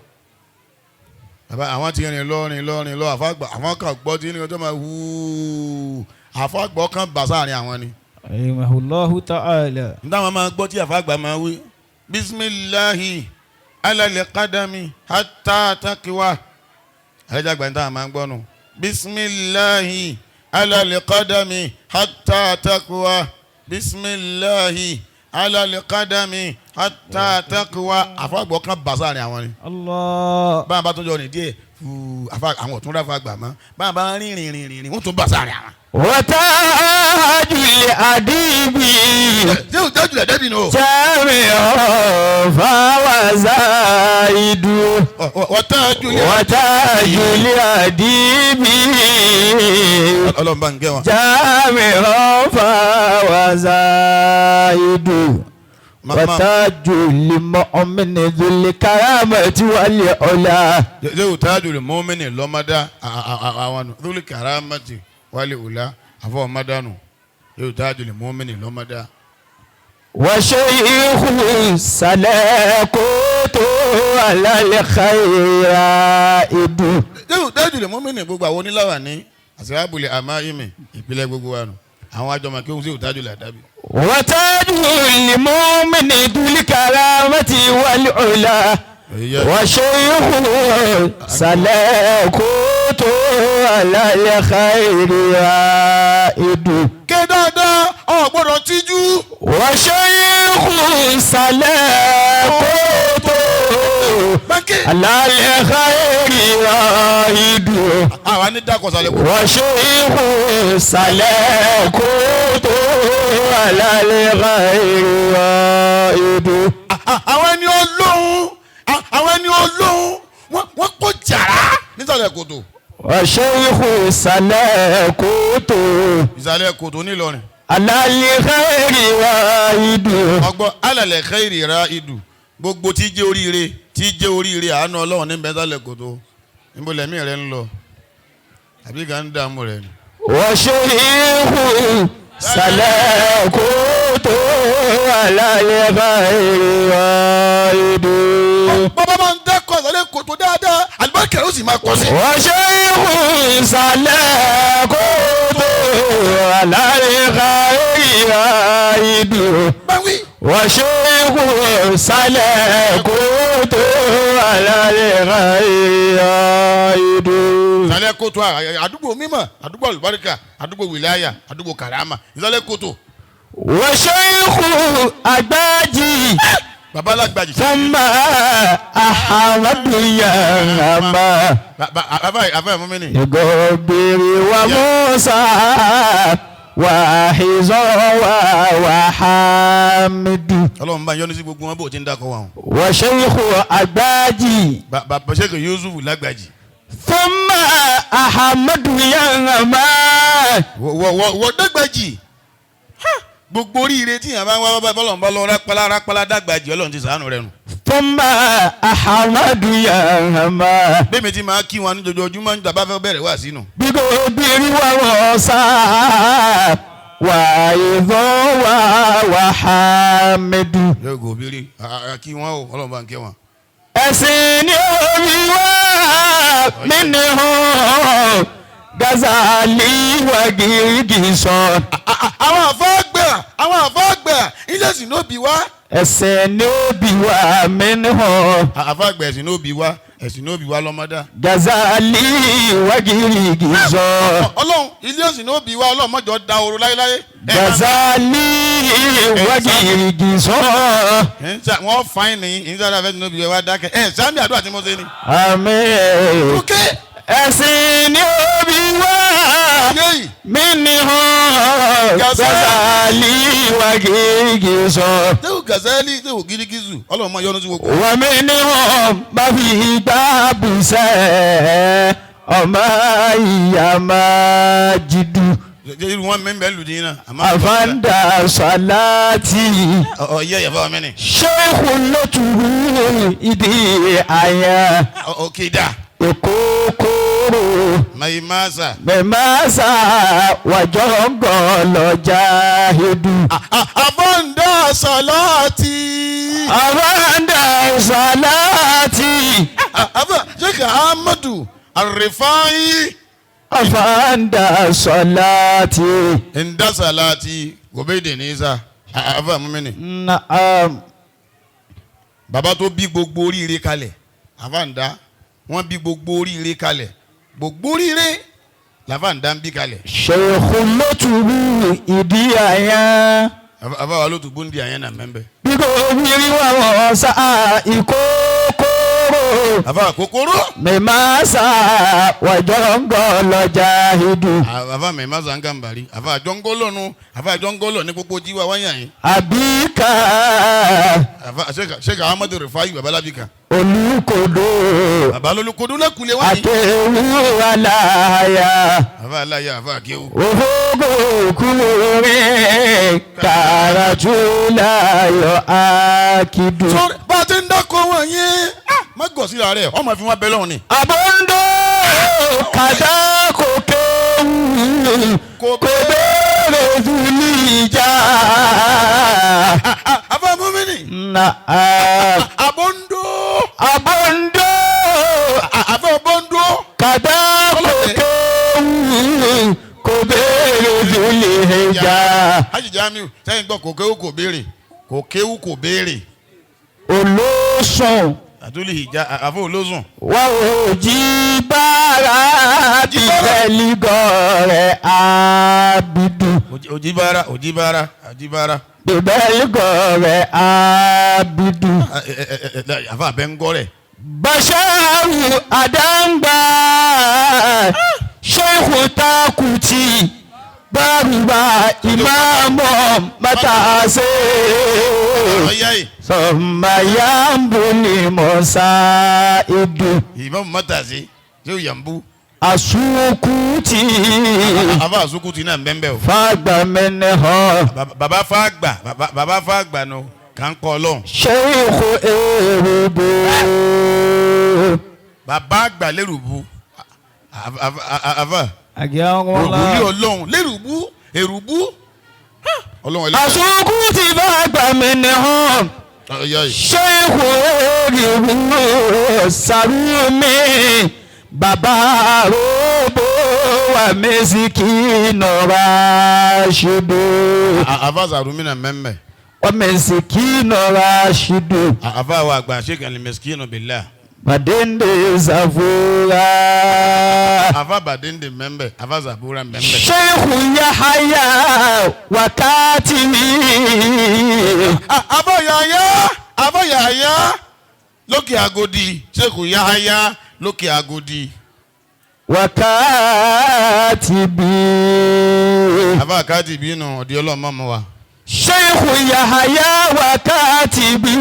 bàbá àwọn ti rìn lọ rìn lọ rìn lọ àfa àgbà àwọn kan gbọ́ tí ní ọjọ́ máa wúúú àfa àgbà kan bà sáàrin àwọn ni. Rahimahullahu ta'ala. N táwọn máa gbọ́ tí àfa àgbà máa wí. Bisimilahi alali kadami hatta takiwa. Alájà àgbà ní táwọn máa gbọ́ nù. Bisimilahi alali kadami hatta takiwa. Bisimilahi alali kadami hatta takiwa. Àfa àgbà kan bà sáàrin àwọn ni. Allah. Báwọn bá tún jọ rìn díẹ̀ fúù àwọn ò tún ráfa gbà mọ́ báwọn bá rìn rìn rìn rìn wọ́n tún bà sáàrin àwọn. Watajul adibi. Ṣé o Tajul Adabi nù? Jami'u fawazaidu. Watajul adibi. Ọlọ́run bá ń gẹ́ wọn. Jami'u fawazaidu. Watajul mu'mini dhul karamati wal ula. Ṣé o Tajul mu'mini lọ́mọdá àwọn dhul karamati wal ula àfọ̀ ọmọdánù. Ṣé o Tajul mu'mini lọ́mọdá. وشيخ سلاكوت على الخير. Tajul mu'mini gbogbo àwọn oníláwà ní àṣìrábùlẹ̀ àmáyìmì ìpìlẹ̀ gbogbo wa nù àwọn àjọmọ̀ kí wọ́n sì Tajul Adabi. وتاج المؤمن ذو الكرامة والعلا وشيخ سلاكوت على الخير. Ké dáadáa ò gbọ́dọ̀ tíjú. وشيخ سلاكوت على الخير. Àwa ní dákọ̀ sálẹ̀ kò. وشيخ سلاكوت على الخير. Àwọn ẹni olóhùn àwọn ẹni olóhùn wọ́n kó jàrá nísàlẹ̀ kòtò. وشيخ سلاكوت Ìsàlẹ̀ kòtò nílọrin. على الخير. Ọgbọ́n alàlẹ̀ khairi raidu gbogbo tí jẹ́ oríire tí jẹ́ oríire àánú ọlọ́run ní bẹ́sàlẹ̀ kòtò níbo lẹ́mí rẹ̀ ń lọ àbí kà ń dààmú rẹ̀ ni. وشيخ سلاكوت على الخير. Bàbá máa ń dákọ̀ ìsàlẹ̀ kòtò dáadáa àlùbáríkà ó sì máa kọ sí. وشيخ سلاكوت على الخير. Báwí. وشيخ سلاكوت على الخير. Ìsàlẹ̀ kòtò àdúgbò mímọ́ àdúgbò àlùbáríkà àdúgbò wìláyà àdúgbò kàrámà ìsàlẹ̀ kòtò. وشيخ أباجي Bàbá alágbàjì. ثم أحمد يا Bàbá Mumini. يقبر وموسى وحزو وحامد. Ọlọ́run bá yọ́nú sí gbogbo wọn bó ti ń dákọ̀ wọn. وشيخ أباجي Bàbá Sheikh Yusuf lágbàjì. ثم أحمد يا Wọ́n dàgbàjì. Gbogbo oríire tí yàrá bá ń wá bá bọ́lọ̀ ń bá lọ rápálá rápálá dàgbàjì Ọlọ́run ti ṣàánú rẹ̀ nù. ثم أحمد يا Bẹ́ẹ̀mi ti máa kí wọn ní ojoojúmọ́ ní bàbá fẹ́ bẹ̀rẹ̀ wá sínú. بقبر وموسى وعظو وحامد. Yóò gòbírí kí wọn o Ọlọ́run bá ń kí wọn. Ẹ̀sìn ni omi wá minhu Gazali wa Girigison. Àwọn àfọ́gbà àwọn àfọ́gbà ilé ẹ̀sìn ló bí wá. Ẹ̀sìn ni omi wá minhu Àfọ́gbà ẹ̀sìn ló bí wá ẹ̀sìn ló bí wá lọ́mọdá. Gazali wa Girigison. Ọlọ́run ilé ẹ̀sìn ló bí wá Ọlọ́run mọ́jọ da oró láéláé. Gazali wa Girigison. Wọ́n fain ní ìsára fẹ́ẹ́ ló bí wá dákẹ́. Ẹ sáàmì àdúrà tí mo ṣe ni. Àmín. Ok. Ẹ̀sìn ni omi wá Yéyì. minhu Gazali wa Girigison. Tẹ́wù Gazali tẹ́wù Girigizu. Hafizu ọlọ́run máa yọ́nú sí gbogbo. ومنهم ما في باب ọmọ ìyá máa jìdù. Ṣé irú wọn mẹ́mbẹ́ lù dín náà. Afanda salati. Ọ̀yẹ́ ìyàfọ́ mi ni. Ṣéèkù lótùrú ìdí àyàn. Ọ̀kìdá. Ìkókóró. Maimasa. Mẹ̀másà wàjọ́ngọ̀ lọ́jà hedu. Afanda salati. Afanda salati. Sheikh Ahmadu Arifai. Afanda salati. Nda salati gobe de nisa. Afa mumini. Naam. Bàbá tó bí gbogbo oríire kalẹ̀. Afanda wọ́n bí gbogbo oríire kalẹ̀. Gbogbo oríire làfàǹdà ń bí kalẹ̀. Sheikh lótùrú ìdí àyàn. Afa wa lótùbú ń di àyàn náà mẹ́mbẹ́. Bí kò wíri wà wọ́n sá ìkókóró. Afa kòkòrò. Mẹ̀másà wàjọ́ngọ̀ lọ́jà hedu. Afa mẹ̀másà ń gàmbàrí. Afa àjọngọ́lọ̀ nu. Afa àjọngọ́lọ̀ ní gbogbo jíwa wáyà yín. Àbíkà. Afa Sheikh Ahmadu Rifai babalabi kan. Olùkòdó. Bàbá lolùkòdó lẹ́kùlé wáyé. Àtẹ̀wò aláya. Afa aláya afa akéwù. Òfógó kúrin kàràtú láyọ̀ ákìdù. Sọ́rí bá a ti ń dákọ̀ wọn yín má gọ̀ síra rẹ̀ ọmọ fi wọn bẹ lọ́hùn ni. Àbọ̀ǹdó kàdá kò kéwù kò béèrè fúlì ìjà. Afa mumini. Naam. Àbọ̀ǹdó. Àbọ̀ǹdó. Afa àbọ̀ǹdó. Kàdá kò kéwù kò béèrè fúlì ìjà. Hajj Jamiu sẹ́yìn gbọ́ kò kéwù kò béèrè kò kéwù kò béèrè. Olóṣùn. Àtúlì ìjà àfọ olóṣùn. Wà ó jí bára bíbélì gọ̀rẹ́ abidu. Òjìbára òjìbára òjìbára. Bíbélì gọ̀rẹ́ abidu. Àfa àbẹ̀ ń gọ́rẹ̀. Basharu Adangba Sheikhu Takuti Bàrúbà Ìmáàmù Mátàsé. Ọ̀yá yìí. Sọ̀mà yambu ni Mọ̀sá Idu. Ìmáàmù Mátàsé ṣé o yàmbú. Asukuti. Àfa àsukuti náà ń bẹ́ẹ̀ bẹ́ẹ̀ o. Fagba mẹ́nẹ̀ hàn. Bàbá fàgbà bàbá fàgbà nù kà ń kọ́ ọlọ́run. Sheikhu Erubu. Bàbá àgbà lérùbù. Àfà. Àgẹ́ Ògùnlé ọlọ́run lérùbù èrùbù. Ọlọ́run ẹlẹ́dàá. Asukuti fagba mẹ́nẹ̀ hàn. Ọ̀yá yìí. Sheikhu Erubu Sarumi. Bàbá Robo wa Mẹ́sìkì nọ̀ra ṣubú. Àfà Sàrùmí náà mẹ́mẹ́. Wa Mẹ́sìkì nọ̀ra ṣubú. Àfà wa àgbà Sheikh Al-Miskinu Billah. Madende Zavura. Àfà Bàdéǹdè mẹ́mbẹ́. Àfà Zàbúrà mẹ́mbẹ́. Sheikhu Yahaya Wakatimi. Àfà Yahaya Àfà Yahaya lókè Agodi Sheikh Yahaya lókè Agodi. Wakatibi. Àfà Kátìbí nù ọ̀dí ọlọ́mọ mọ́ wa. Sheikhu Yahaya Wakatibi.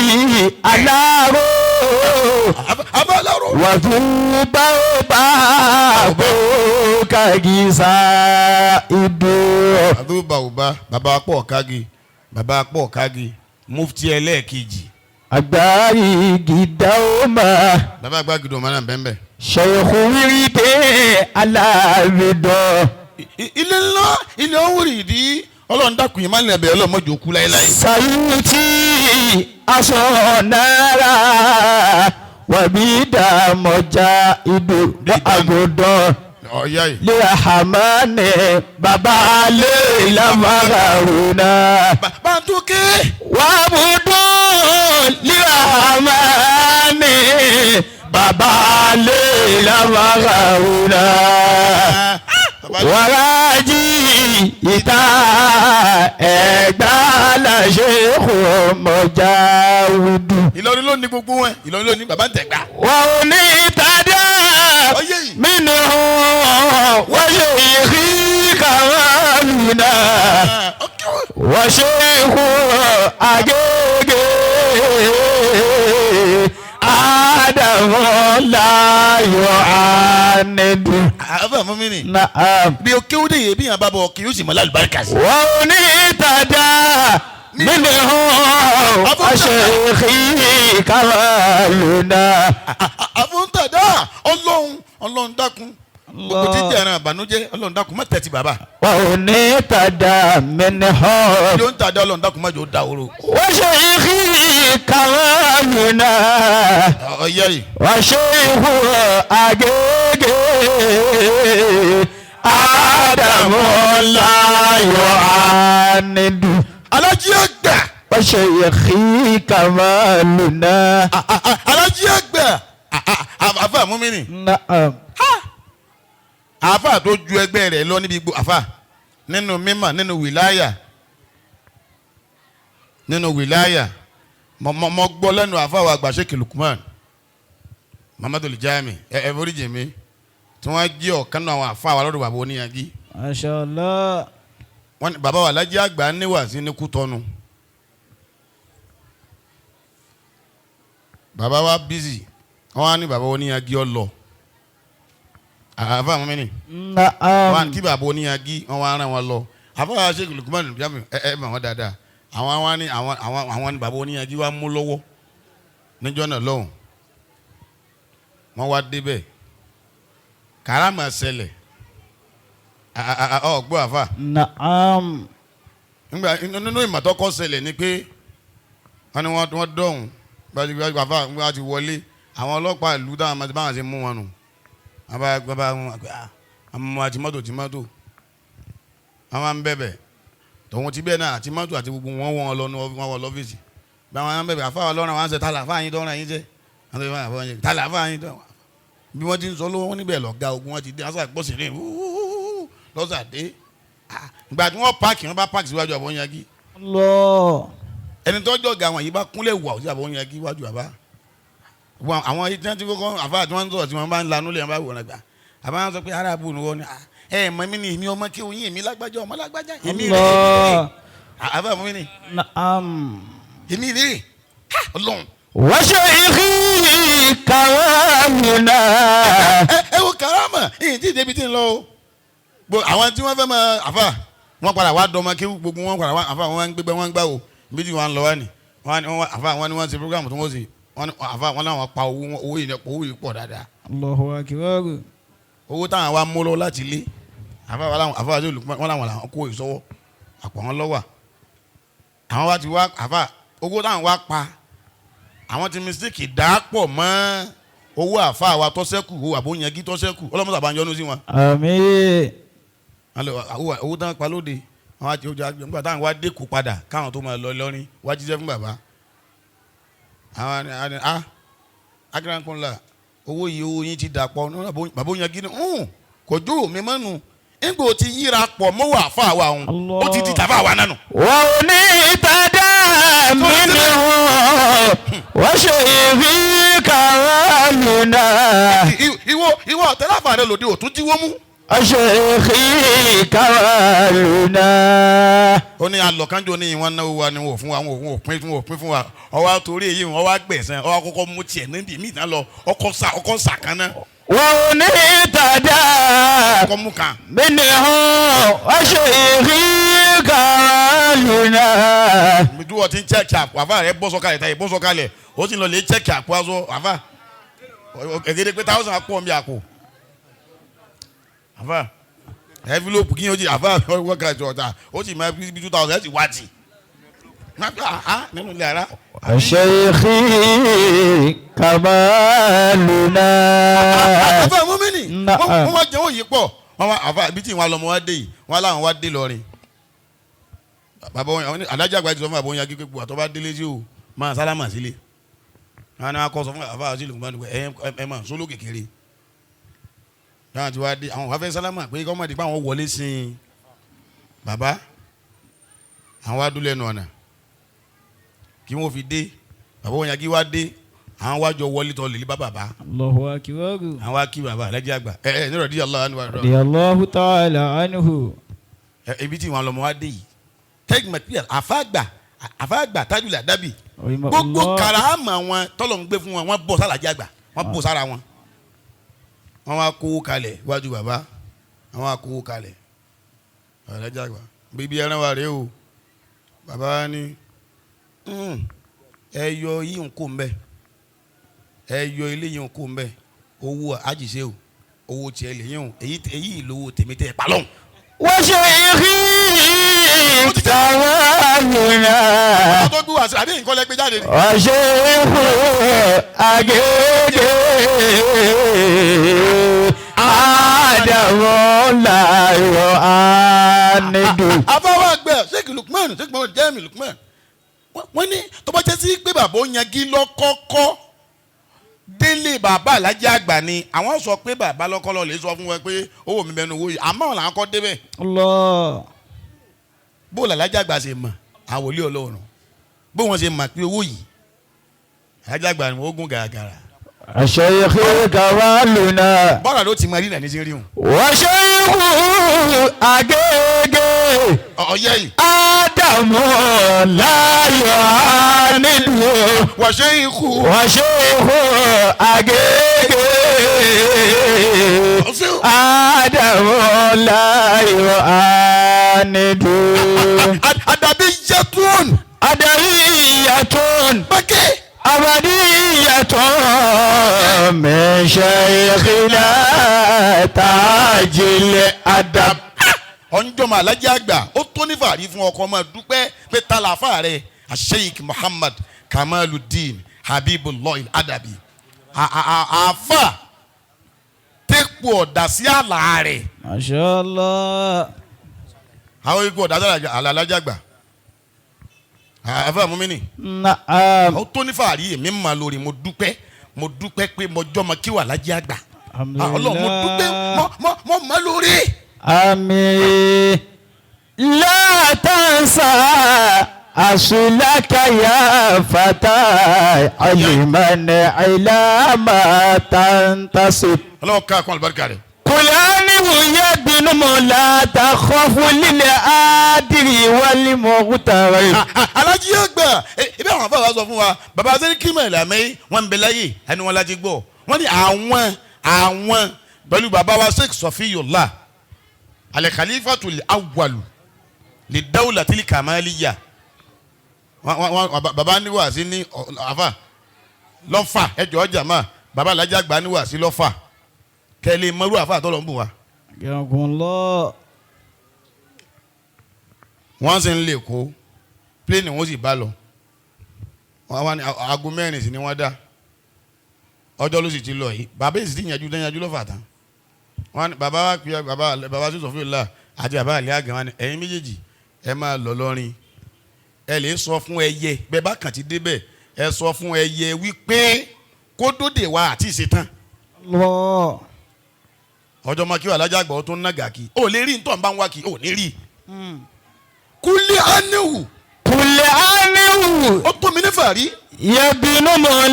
Alaro. Àfà Aláró. Wàdúbàbà kàgìsà ìdò. Àdúgbò bàbá bàbá pọ̀ kági bàbá pọ̀ kági mufti ẹlẹ́ẹ̀kejì. Àgbárí gìdáwòmá. Bàbá àgbà gidi ọmọ náà bẹ́ẹ̀ bẹ́ẹ̀. Sheikhu wírídé aláàbìdọ̀. Ilé ńlá ilé ọ̀hún ìdí ọlọ́run dákun yìí má lè bẹ̀ ọlọ́run mọ́jọ kú láéláé. Sayuti aṣọ náírà wàbí dàmọ́jà ìdò àgùdọ̀. Ọ̀yá yìí. Lè hàmánì bàbá lè lámàrúnà. Bàbá tó ké. Wàbùdó lè hàmánì bàbá lè lámàrúnà. Wàrájì ìta ẹ̀gbá làṣẹ kò mọ̀já wùdù. Ìlọrin ló ní gbogbo wọn Ìlọrin ló ní bàbá ń tẹ̀gbà. Wà ó ní ìtajà Ọyẹ́ yìí. mínú wọ́n ṣe ìrí kàwáàlùnà wọ́n ṣe ikú àgègè. يعاند Àfà Mumini. نعم Bí o kéwú dé yìí bí yàn bá bọ̀ kí yóò sì mọ lálùbáríkà sí. ونتدى منه وشيخي كمالنا Àfúntàdá Ọlọ́run Ọlọ́run dákun. Gbogbo tí jẹ́ ẹran àbànújẹ́ Ọlọ́run dákun má tẹ̀sí bàbá. ونتدى منه Bí ó ń tàdá Ọlọ́run dákun má jò ó da oró. وشيخي كمالنا Ọ̀yẹ́ yìí. وشيخ أجيجي آدم لا يعاند Alájí àgbà. وشيخي كمالنا Alájí àgbà. Àfà Mumini. نعم Àfà tó ju ẹgbẹ́ rẹ̀ lọ níbi gbogbo àfà nínú mímọ̀ nínú wìláyà nínú wìláyà mo mo gbọ́ lẹ́nu àfà wa àgbà Sheikh Lukman Muhammadu Jami ẹ ẹ foríjì mi tí wọ́n jí ọ̀kan náà àwọn àfà wa lọ́dọ̀ bàbá oníyanjú Masha Allah. wọ́n ní bàbá wa Alájí àgbà níwàásí ní Kútọ́nù bàbá wa bísí wọ́n á ní bàbá oníyanjú ọ lọ àfà Mumini نعم wọn kí bàbá oníyanjú wọn wá rán wọn lọ àfọwọ́ Sheikh Lukman Jami ẹ ẹ mọ̀ wọn dáadáa àwọn wa ní àwọn àwọn àwọn ní bàbá oníyanjú wa mú lọ́wọ́ níjọ́ náà lọ́hùn wọ́n wá débẹ̀ karama ṣẹlẹ̀ ọ gbọ́ àfà Naam. nígbà nínú ìmọ̀tọ́kọ́ ṣẹlẹ̀ ni pé wọ́n ní wọ́n dọ̀hún gbàgbà àfà wọ́n ti wọlé àwọn ọlọ́pàá ìlú táwọn máa ti báwọn ṣe mú wọn nù wọ́n bá wọ́n bá wọn pé ah àmọ́ àti mọ́tò ti mọ́tò wọ́n máa ń bẹ̀bẹ̀ tòun ti bẹ́ẹ̀ náà àti mọ́tò àti gbogbo wọn wọ́n lọ wọn wọ lọ́fíìsì bá wọn bẹ̀bẹ̀ àfà wọn lọ́rùn wọn ṣe tálà àfà yín tọ́ràn yín jẹ́ tálà àfà yín tọ́ràn bí wọ́n ti ń sọ lọ́wọ́ wọn níbẹ̀ lọ́gá ogun wọn ti dé asa gbọ́sẹ̀ ní lọ́sàdé ìgbà tí wọ́n páàkì wọ́n bá páàkì síwájú àbọ̀ yangi Allah. ẹni tó jọ̀gá àwọn yìí bá kúnlẹ̀ wà sí àbọ̀ yangi wájú àbá wọn àwọn yìí tí wọ́n ti kọ́kọ́ àfa tí wọ́n ń sọ̀rọ̀ tí wọ́n bá ń lanú lé wọn bá wò gbà àbá wọn sọ pé arábù ni wọ́n ni ẹ mọ̀ mí ni èmi ọmọ kí oyin èmi lágbájá ọmọ lágbájá èmi rè Allah. àbá mi ni Naam. èmi rè Ọlọ́run وشيخي كمالنا ẹ ẹ wo karama ìyìn tí ìdẹ́bi tí ń lọ o gbo àwọn tí wọ́n fẹ́ máa àfà wọ́n padà wá dọ́mọ kí gbogbo wọn padà wá àfà wọn ń gbégbé wọn ń gbà o bí tí wọ́n ń lọ wá ní wọ́n ní wọ́n àfà wọn ni wọ́n ṣe program tó wọ́n sì wọ́n ní àfà wọn làwọn pa owó owó yìí owó yìí pọ̀ dáadáa Allahu akbar. owó táwọn wa mú lọ láti ilé àfà wọn làwọn àfà wọn làwọn làwọn kó ìsọwọ́ àpò wọn lọ́wà àwọn wa ti wá àfà owó táwọn wa pa àwọn ti mistake dà pọ̀ mọ́ owó àfà wa tọ́sẹ́kù owó àbóyangi tọ́sẹ́kù ọlọ́mọsàbà ń yọnu sí wọn Àmín. alo owó tán pa lóde àwọn àti ojú àgbẹ̀ nígbà táwọn wá dẹ́kun padà káwọn tó máa lọ lọ́rin wá jíṣẹ́ fún bàbá àwọn àni a akírankunla owó yìí owó yín ti dà pọ̀ bàbá òyìn gíní kò jó mi mọ́nu nígbà ó ti yíra pọ̀ mọ́ wà fún àwa òun ó ti di tàfà àwa nánu. ونتدى منه وشيخي كمالنا ìwọ ìwọ ọ̀tẹ́láfà rẹ lòdì òtún jíwó mú. وشيخي كمالنا ó ní alọ̀kánjọ ní ìwọ̀n náwó wa ni wọ́n fún wa wọ́n ò pín fún wọ́n pín fún wa ọwọ́ àtòrí èyí wọ́n wá gbẹ̀sán ọwọ́ àkọ́kọ́ mú tiẹ̀ níbi mí ìtàn lọ ọkọ̀ sà ọkọ̀ sà kan náà ونتدى ọkọ̀ mú kan. منه وشيخي كمالنا bí wọ́n ti ń chẹ́ẹ̀kì àpò àfa rẹ̀ bọ́ sọ́kalẹ̀ táyé bọ́ sọ́kalẹ̀ ó sì ń lọ lè chẹ́ẹ̀kì àpò aṣọ àfa ẹ̀gẹ́dẹ́ pé táwọn àpò mi àpò àfa ẹ̀fílòpù kí ni ó ti àfa wọ́n kà jọ ọ̀tà ó sì máa bí 2000 ẹ̀ sì wá jì nínú ilé ara. وشيخي كمالنا àfa mọ́mìnì wọ́n wá jẹun yìí pọ̀ wọ́n wá àfa ibi tí ìwọ̀n alọ́mọ wá dé yìí wọ́n láwọn wá dé lọ́rin bàbá wọn adájọ́ àgbà ti sọ fún bàbá wọn yagi pé àtọ́ bá délé sí o máa sálámà sílé wọn ni wọn kọ́ sọ fún àfa àti ìlú ẹ ẹ máa sóló kékeré náà ti wá dé àwọn wàá fẹ́ sálámà pé kọ́mọ̀dé pé àwọn wọlé sí i bàbá àwọn wá dúlẹ̀ nù ọ̀nà kí wọ́n fi dé bàbá wọn yagi wá dé àwọn wá jọ wọlé tọ́ lè bá bàbá Allahu akbar. àwọn wá kí bàbá alájẹ àgbà ẹ ẹ nírọ̀ díẹ̀ Allah Radiyallahu ta'ala anhu. ibi tí wọn lọmọ wá dé yìí tẹ́gì mẹ́tìrì àfáàgbà àfáàgbà tájúlẹ̀ àdábì gbogbo karama wọn tọ́lọ̀ ń gbé fún wọn wọ́n bọ̀ sálàjì àgbà wọ́n bọ̀ sára wọn. Wọ́n wá kówó kalẹ̀ wájú bàbá, wọ́n wá kówó kalẹ̀ alájà àgbà bíbí ẹran wa rèé o. Bàbá wa ní ẹ yọ yìí ń kó ń bẹ, ẹ yọ ilé yìí ń kó ń bẹ, owó àjìṣe o, owó tiẹ̀ lè yín o, èyí lówó tèmi tẹ̀ pa lọ́hùn. وشيخي كمالنا Àwọn tó gbé wá sí àbí nǹkan lẹ gbé jáde ni. وشيخ أجيجي آدم لا يعاند. Àfáwọn àgbẹ̀ Sheikh Lukman, Sheikh Muhammad Jami Lukman, wọ́n ní tó bá jẹ́ sí pé bàbá ó yangi lọ́kọ́kọ́ délé bàbá alájà àgbà ni, àwọn sọ pé bàbá lọ́kọ́ lọ lè sọ fún wọn pé owó mi bẹnu owó yìí, àmọ́ àwọn làwọn kọ́ débẹ̀. Allah. Bó làlájà àgbà ṣe mọ̀ àwọn wòlíì Ọlọ́run, bó wọn ṣe mọ̀ pé owó yìí alájà àgbà ni wọ́n gún gàràgàrà. وشيخ كمالنا Bọ́ọ̀lù ló ti mọ rí nàní sí rí wọn. وشيخ أجيجي Ọ̀yẹ́ yìí. آدم لا يعاند. Wàṣẹ́ ikú. وشيخ أجيجي آدم لا يعاند. Àdàbí yẹtún. أدبية Bákẹ́. أبدية من شيخنا تاج الأدب. Ọ̀njọ́mọ alájà àgbà ó tó ní fàárí fún ọkọ ọmọ dúpẹ́ pé ta làáfà rẹ̀ Sheikh Muhammad Kamaluddin Habibullah Adabi, àáfà tẹ́kù ọ̀dà sí àlà rẹ̀. Masha Allah. Àwọn ikú ọ̀dà sí àlà alájà àgbà àáfà múmínì. نعم. Ó tó ní fàárí, èmi mà lórí, mo dúpẹ́, mo dúpẹ́ pé mo jọmọ kí wà lájà àgbà. Ọlọ́run, mo dúpẹ́, mo mà lórí. آمين. لا تنسى أصلك يا فتى علما إلى ما تنتصب. Ọlọ́run ká kún àlùbáríkà rẹ̀. قل أنه يبن لا تخف للآدر والمغترب. Alájí àgbà, ebi àwọn afáwà sọ fún wa, baba sẹ́ni kímọ̀ ìlàmẹ́ wọn ń bẹ láyè ẹni wọn láti gbọ́, wọ́n ní àwọn pẹ̀lú baba wa Sheikh Sọfiyullah al-Khalifatul awwalu li dawlatil kamaliya, baba ní wàásí ní àfà lọ́fà ẹjọ́ ọjà máa baba alájí àgbà ní wàásí lọ́fà kẹ́lẹ́ mọ́rú àfà àtọ́lọ́ ń bù wá. Jazakumullah. Wọ́n sì ń lè kó pléènì, wọ́n sì bá lọ, wọ́n wá ní aago 4 sí ni wọ́n dá, ọjọ́ ló sì ti lọ yìí, bàbá èsì ti yanjú tán yanjú lọ́fà tán. Wọ́n ní bàbá wa pè bàbá bàbá tó sọ fún ìlà àti bàbá àlẹ́ àgàn wa ni, ẹ̀yin méjèèjì ẹ máa lọ lọ́rin, ẹ lè sọ fún ẹyẹ bẹ́ẹ̀ bá kàn ti débẹ̀, ẹ sọ fún ẹyẹ wípé kó dóde wa àti ìṣetán. Allah. Ọjọ́ máa kí wà lájà àgbà ó tó ń nàgà kí ó lè rí nítorí bá ń wá kí ó ní rí kúlẹ̀ áníwù. قل أنه Ó tó mi ní fàárí. يبن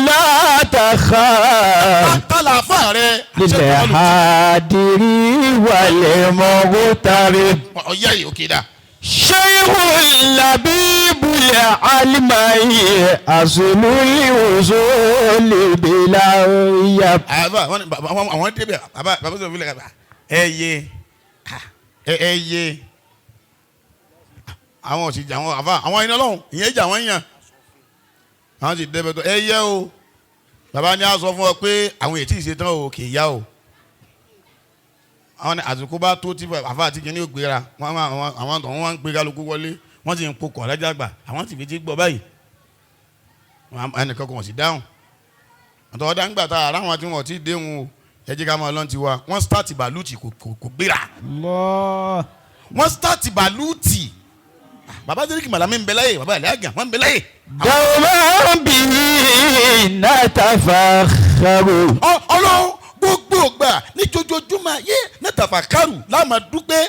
لا تخاف Ta làáfà rẹ. للحادر والمغترب. Ọ̀yá yìí òkè dà. شيخ اللبيب العلمي أصل الوصول بلا ريب. Àbá wọn ni bàbá àwọn débẹ̀, bàbá bàbá sọ̀rọ̀ fílẹ̀ kàbà ẹyẹ ẹyẹ àwọn òsì àwọn àbá àwọn iná lọ́hùn ìyẹn ìjà wọ́n yàn, àwọn sì débẹ̀ tó ẹyẹ o. Bàbá ní a sọ fún ọ pé àwọn ètí ìṣetán o kì í yá o. Àwọn ní àsìkò bá tó tí àfa àti kìnìún ò gbéra wọn, àwọn tó wọn ń gbé kálukú wọlé, wọn sì ń pokọ̀ alájà gbà, àwọn sì fi ti gbọ́ báyìí, ẹnìkan kò sì dáhùn àtọwọ́dá ń gbà tá ara wọn tí wọn ti déhùn o. Ẹ jẹ́ ká máa lọ́n ti wa. Wọ́n start bàlúùtì kò gbéra. Allah. Wọ́n start bàlúùtì, bàbá Sẹ́ríkì Màlámì ń bẹ láyè, bàbá àlẹ́ àgàn wọ́n ń bẹ láyè. دوما به نتفخر. Ọlọ́run gbogbo gbà ní jojoojúmọ́ ayé nẹ́tàfà kárù láàmà dúpẹ́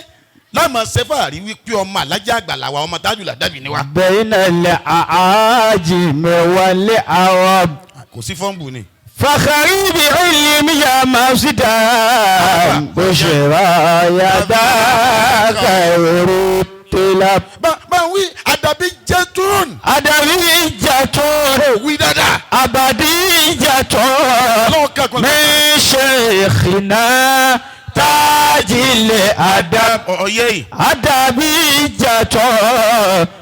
láàmà sẹ́fàrí wípé ọmọ alájà àgbà làwa, ọmọ tájù làdàbí ni wa. بين الأعاجم والعرب. Kò sí fọ́ǹbù ni. فخري بعلم يا مصدر بشرى يداك خير الطلب. Bá ń wí àdàbí jẹ́ tún. Tún. Adabiyatun. Ó wí dáadáa. Abadiyatun. Ọlọ́run kẹ́kọ̀ọ́. Min sheikhina tajil adab. Ọ̀yẹ́ yìí. Adabiyatun.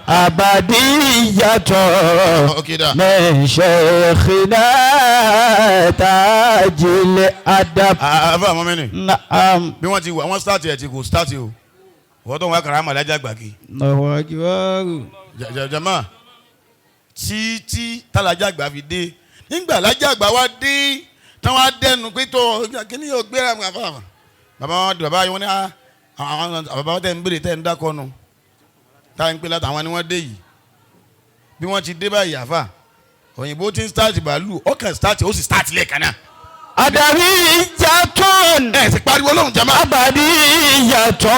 Abadiyatun. Ok da. Min sheikhina tajil adab. Àbá àwọn mẹ́rin. Naam. Bí wọ́n ti wà, wọ́n start ẹ̀ tí kò start o. Wọ́n tó ń wá karama lájà gbàgì. Allahu akbar. Jama tí tálájà àgbà fi dé. Nígbà lájà àgbà wá dé, táwọn á dẹnu pé tó kíní yóò gbéra àfààfà. Bàbá wọn bàbá yìí wọ́n ní àwọn bàbá wọn tẹ̀ ń béèrè tẹ̀ ń dákọ́nu. Táyà ń pè látàwọn ni wọ́n dé yìí. Bí wọ́n ti dé báyìí àfà, òyìnbó ti ń start bàálù, ọkàn start ó sì start lẹ́ẹ̀kan náà. Adabiyatun. Ẹ ti pariwo lóhùn jama. Abadiyatun.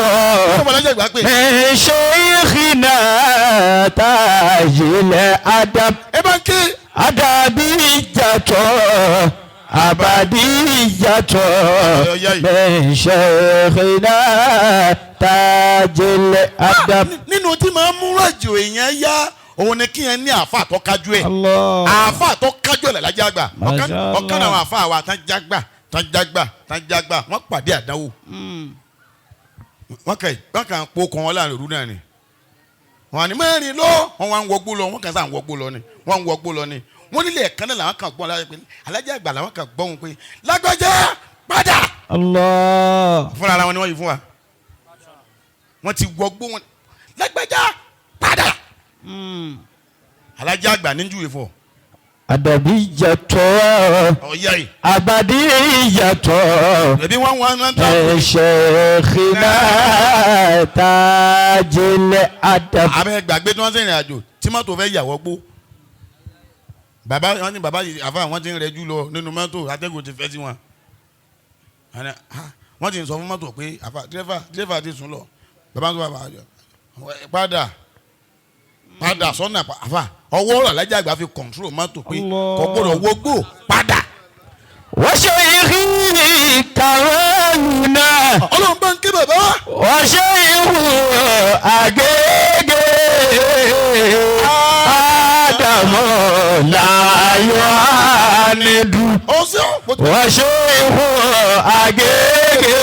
Ọmọ lájà àgbà pè. Min sheikhina tajil adab. Ẹ bá ń ké. Adabiyatun. Abadiyatun. Min sheikhina tajil adab. Nínú tí màá mú rọ̀jò èèyàn yá, òun ni kí yẹn ní àáfà tó kájú ẹ̀. Allah. Àáfà tó kájú ẹ̀ làlájá àgbà. Masha Allah. Ọ̀kan àwọn àáfà wa tán jágbà tán jágbà tán jágbà wọ́n pàdé àdánwò. Wọ́n kàn po kan wọn láàrin òru náà ni. Wọ́n ní mẹ́rin lọ, wọ́n wá ń wọgbó lọ, wọ́n kàn sá ń wọgbó lọ ni, wọ́n ń wọgbó lọ ni. Wọ́n nílé ẹ̀kan náà làwọn kàn gbọ́n lára pé alájà àgbà làwọn kàn gbọ́n pé lágbájá padà. Allah. Fúnra ara wọn ni wọ́n yìí fún wa. Wọ́n ti wọgbó wọn lágbájá padà. Alájà àgbà ní júwe fún ọ. Adabiyatun. Ọ̀ya yìí. Abadiyatun. Ẹbí wọn wọn wọn ta. Min sheikhina tajil adab. Abẹ gbàgbé tí wọ́n sìnrìn àjò tí mọ́tò fẹ́ yàwọ́ gbó. Bàbá wọn ní bàbá yìí àfa wọn ti ń rẹjú lọ nínú mọ́tò, atẹ́gùn ti fẹ́ sí wọn. Wọ́n ti ń sọ fún mọ́tò pé àfa dírẹ́fà ti sùn lọ. Bàbá ń sọ bàbá padà padà sọ́nà àfa ọwọ́ ọ̀rọ̀ alájà àgbà fi kọ̀ǹtúrò mọ́tò pé kò gbọ́dọ̀ wọgbó padà. Wa sheikhi karuna. Ọlọ́run bá ń ké bàbá. Wa sheikhu Agege. Adamu la yuanidu. Ọ̀sẹ̀ ọ̀ Wa sheikhu Agege.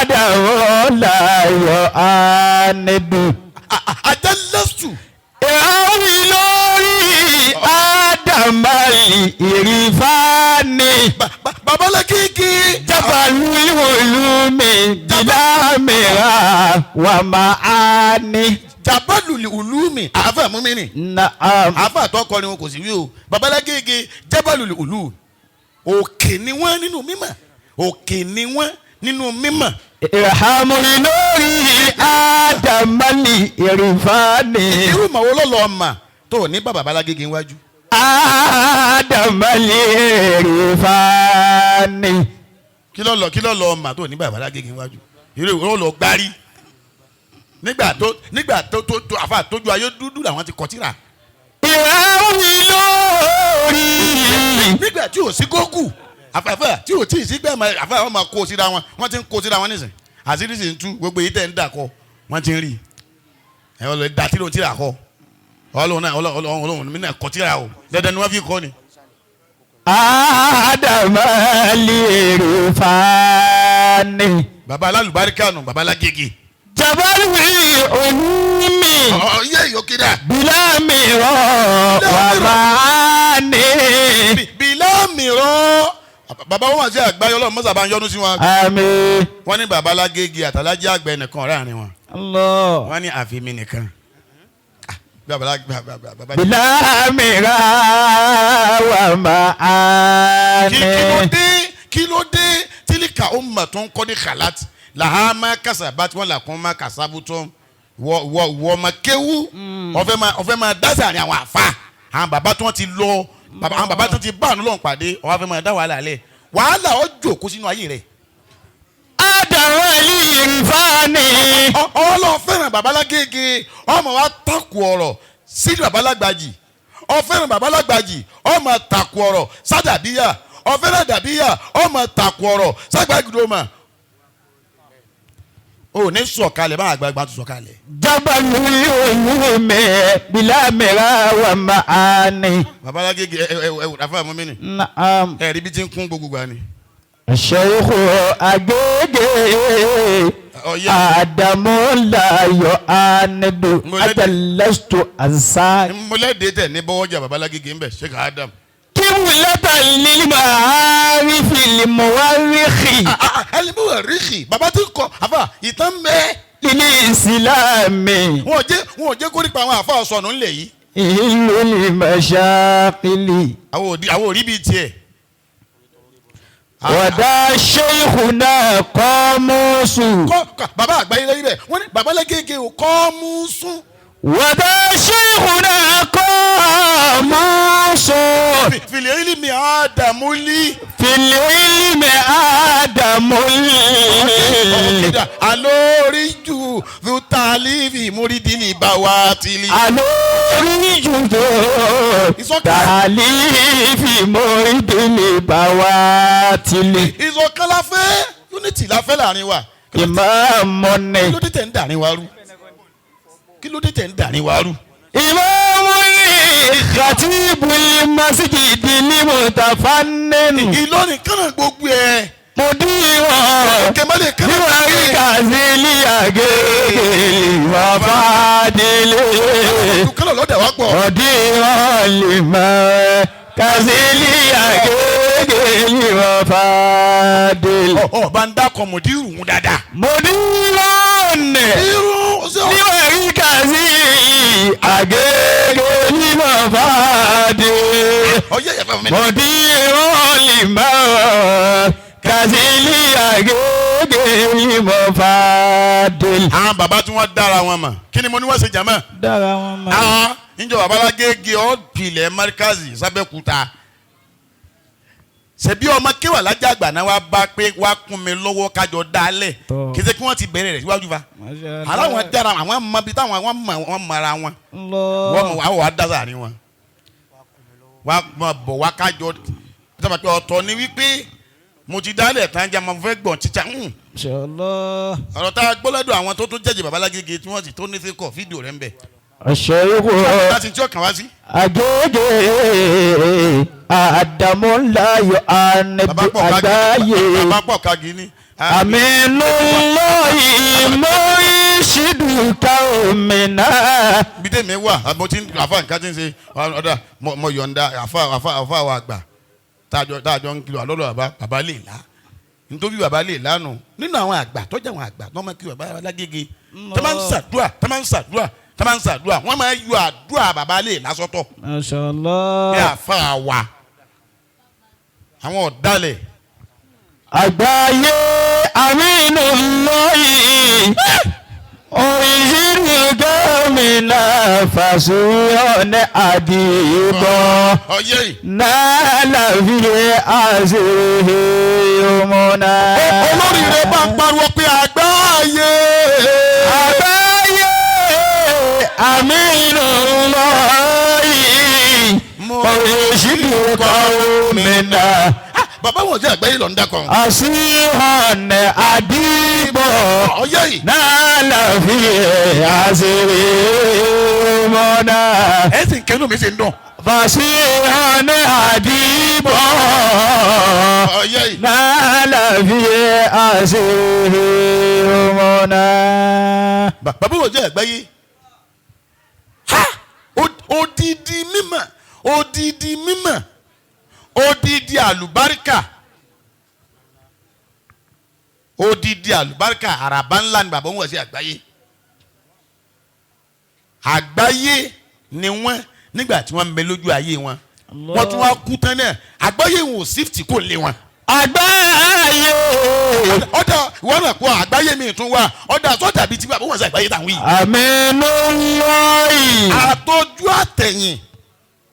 Adamu la yuanidu. Ajálẹ́sù. Ìhàwí lórí Ádámàlì ìrìfáàní. Babalákéèké. Jábàlú ìwòlúmi bílámìíràn wà máa ní. Jábàlú ìwòlúmi. Àáfà mú mi nì. Naam. Àáfà tó kọrin wọn kò sí wí o. Babalákéèké jábàlú ìwòlú. Òkè ni wọ́n nínú mímọ̀. Òkè ni wọ́n nínú mímọ̀. Ìhàmù lórí Ádámàlì ìrìfáàní. Irú màwó lọ́lọ́ ọmọ tó ní bàbá Babalákéèké níwájú. Ádámàlì ìrìfáàní. Kí ló lọ ọmọ tó ní bàbá Babalákéèké níwájú. Irú ìwé lọ gbárí. Nígbà tó àfa tójú ayé dúdú làwọn ti kọ tírà. Ìhàmù lórí. Nígbà tí ò sí gógù àfàfà tí ò tí ì sí gbẹ̀mọ̀ àfàfà wọn máa kó síra wọn, wọ́n ti ń kó síra wọn nísìn. Àṣírí sì ń tú gbogbo èyí tẹ̀ ń dà kọ, wọ́n ti ń rí. Ẹ wọ́n lọ da tí ló ń tíra kọ. Ọlọ́run náà Ọlọ́run mi náà kọ tíra o. Dandan ni wọ́n fi kọ́ ni. Ádámàlì ìrìfáàní. Bàbá alálùbáríkà nù, bàbá alágége. Jabalu olúmi. Ọ̀yẹ́ ìyókè dà. Bílámìíràn wà máa ní. Bílámìíràn. Bàbá wọn àti àgbáyọ Ọlọ́run mọ́sàbá ń yọ́nú sí wọn. Àmín. Wọ́n ní bàbá alágége àtàlájẹ́ àgbẹ̀ nìkan láàrin wọn. Allah. Wọ́n ní àfi mi nìkan. Bílámìíràn wà máa ní. Kí ló dé tílíkà ó mà tó ń kọ́ ní kàlát làhámà kàṣàbá tí wọ́n là kún má kàṣàbù tó wọ ọmọ kéwú ọ̀fẹ́ máa dá sàárín àwọn àfa àwọn bàbá tí wọ́n ti lọ àwọn bàbá tí wọ́n ti bá àánú lọ́n pàdé ọ̀wá fẹ́ máa dá wàhálà lẹ̀ wàhálà ó jòkó sínú ayé rẹ̀. Ádámàlì ìrìfáàní. Ọlọ́run fẹ́ràn babalágége ọmọ wa takò ọ̀rọ̀ sí babalágbàjì ọ̀fẹ́ràn babalágbàjì ọmọ takò ọ̀rọ̀ sádàbíyà ọ̀fẹ́ràn dàbíyà ọmọ takò ọ̀rọ̀ ságbàgídọ́mà. O ní sọ̀kalẹ̀ bá àgbààgbà tó sọ̀kalẹ̀. Jabalu ulumi bila mira wa maani. Babalágége ẹ ẹ ẹ àfa àmọ́ mi ni. Naam. Ẹ rí bí ti ń kún gbogbo gbà ni. Sheikh Agége Ọ̀yẹ́. Adamu la yu'anidu Mo lè- ajalastu ansa. Mo lẹ́dẹ̀ẹ́ tẹ̀ ní bọ́wọ́jà babalágége ń bẹ̀ Sheikh Adam. Kiwulata lil ma'arifi lil muwarrikhi Alimuwa ríkì bàbá tí ń kọ àfa ìtàn mẹ́. lil islami Wọn ò jẹ́ kórìí pa àwọn àfa ọ̀sọ̀nù ńlẹ̀ yìí. ìlú lil mashaqili. Àwọn òrí bíi tiẹ̀. Wàdà sheikhuna qamusu. Bàbá àgbáyé lórí bẹ̀ wọ́n ní babalágége ò kọ́ mú sún. Wàdà sheikhuna qamusu. Fìlẹ̀ ilmi Ádámù lí. Fil ilmi Adamu. Ọ̀kẹ́dà alóríjù rútàlífì múrídìlì bá wa tìlì. Alórí jùlọ tàlífì mọ́ìdílé bá wa tìlẹ̀. Ìṣọ̀kan la fẹ́, unity la fẹ́ láàrin wa. Ìmáàmù ni. Kí ló dé tẹ̀ ń dàrin wa rú? Kí ló dé tẹ̀ ń dàrin wa rú? Ìmáàmù ni khatibul masjidi ní mutafannin. Ìlọrin kánà gbogbo ẹ̀. Mudiwa Kẹmẹ́lẹ̀ kánà gbogbo níwárí ẹ̀. kazili agége wà fàdílé. Kánà lọ́dẹ̀ wá pọ̀. Ọ̀dìwọ̀n lè mọ̀ kazili agége wà fàdílé. Ọ̀ bá ń dákọ̀ mọ̀dírù ń dáadáa. Mudiwa Irú ọ̀sẹ̀ níwárí kazili agége wà fàdílé. ọ̀yẹ́ ìyàfẹ́ mi. Mọ̀díràn lè mọ̀ kazili agége wà fàdílé. Àwọn bàbá tí wọ́n dára wọn mọ̀. Kí ni mo ní wọ́n ṣe jàmọ́? Dára wọn mọ̀. Àwọn níjọ babalágége ọ̀pìlẹ̀ márkàzì sábẹ́kúta. Ṣebí ọmọ kéwà lájà àgbà náà wá bá pé wá kún mi lọ́wọ́ kájọ dálẹ̀. Tọ́. Kì í ṣe kí wọ́n ti bẹ̀rẹ̀ rẹ̀ síwájú fa. Aláwọn dára àwọn mọ ibi táwọn àwọn mọ wọn mọra wọn. Wọ́n mọ àwọn wà á dá sàárín wọn. Wá mọ bọ̀ wá kájọ. Sábà pé ọ̀tọ̀ ni wípé mo ti dálẹ̀ tán jẹ́ mo fẹ́ gbọ̀n tíjà. Inshallah. Ọ̀rọ̀ tá a gbọ́ lọ́dọ̀ àwọn tó tó jẹ́jẹ́ babalágége tí wọ́n sì tó ní sí kọ̀ fídíò rẹ̀ ń bẹ̀. Ṣèyíkù Láti tí ó kàn wá sí. Agége Adamu láyọ̀ Bàbá ànẹ́bí pọ̀ ká àgbáyé. Bàbá pọ̀ ká gini. Aminullahi murshidul qaumina. Bí tèmi wà, mo ti ń àfa nǹkan tí ń ṣe ọ̀dà mo yọ̀ǹda àfa àfa àfa wa àgbà táàjọ ń kiri àlọ́lọ́ bàbá bàbá lè lá. Nítorí bàbá lè lánàá nínú àwọn àgbà tọ́jú àwọn àgbà tó máa kí bàbá Lágége tó máa ń ṣàdúrà tó máa ń ṣàdúrà tó máa ń ṣàdúrà wọ́n máa yọ àdúrà bàbá lè lásọ̀tọ̀. Mashallah. Bí àfa wa àwọn ọ̀dàlẹ̀ Àgbáyé Aminullahi murshidul qaumina fàṣùyọ̀nì àdìbò. ọ̀yẹ́ yìí. Nala fi àṣírí òmùnà. Olóríire bá ń pariwo pé àgbáyé. Àgbáyé Aminullahi murshidul qaumina. Bàbá wọn jẹ́ àgbáyé lọ ń dákọ̀. Àṣìhàn àdìbò. Ọ̀yẹ́ yìí. Nala fi àṣírí òmùnà. Ẹ sì ń kẹnu mi sì ń dùn. Fàṣìhàn àdìbò. Ọ̀yẹ́ yìí. Nala fi àṣírí òmùnà. Bàbá wọn jẹ́ àgbáyé. Ha! Odidi mímọ̀ odidi mímọ̀ odidi àlùbáríkà odidi àlùbáríkà àràbá ńlá ni bàbá wọn ṣe àgbáyé. Àgbáyé ni wọ́n nígbà tí wọ́n ń bẹ lójú ayé wọn. Wọ́n tún wá kú tán náà àgbáyé wọn ò sífìtì kò lé wọn. Àgbáyé Ọ̀dà ìwọ náà kó àgbáyé mi tún wá ọ̀dà sọ́dà bíi ti bàbá wọn ṣe àgbáyé táwọn yìí. Aminullahi Àtọ́jú àtẹ̀yìn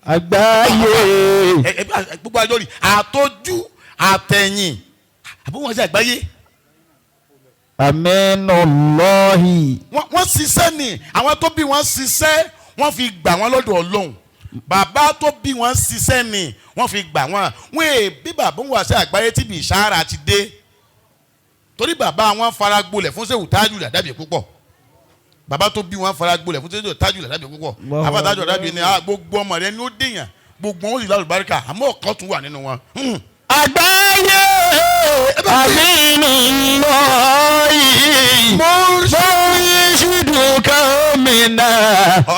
àgbáyé gbogbo àjọ rí àtọ́jú àtẹ̀yìn àbí wọn ṣe àgbáyé. Aminullahi Wọ́n ṣiṣẹ́ ni àwọn tó bí wọ́n ṣiṣẹ́ wọ́n fi gbà wọ́n lọ́dọ̀ Ọlọ́run. Bàbá tó bí wọ́n ṣiṣẹ́ ni wọ́n fi gbà wọ́n. Wọ́n è bí bàbá wọn ṣe àgbáyé tí bìṣára ti dé. Torí bàbá wọn fara gbolẹ̀ fún Sẹ́wù Tájù Àdàbí púpọ̀. Bàbá tó bí wọn fara gbolẹ̀ fún Sẹ́wù Tájù Àdàbí púpọ̀. Àfa Tájù Àdàbí ni gbogbo ọmọ rẹ ni ó dèèyàn, gbogbo wọn ó sì lálùbáríkà, àmọ́ ọ̀kan tún wà nínú wọn. Àgbáyé àmínú lọ́yìí mọ́ríṣídùú kọ́mìnà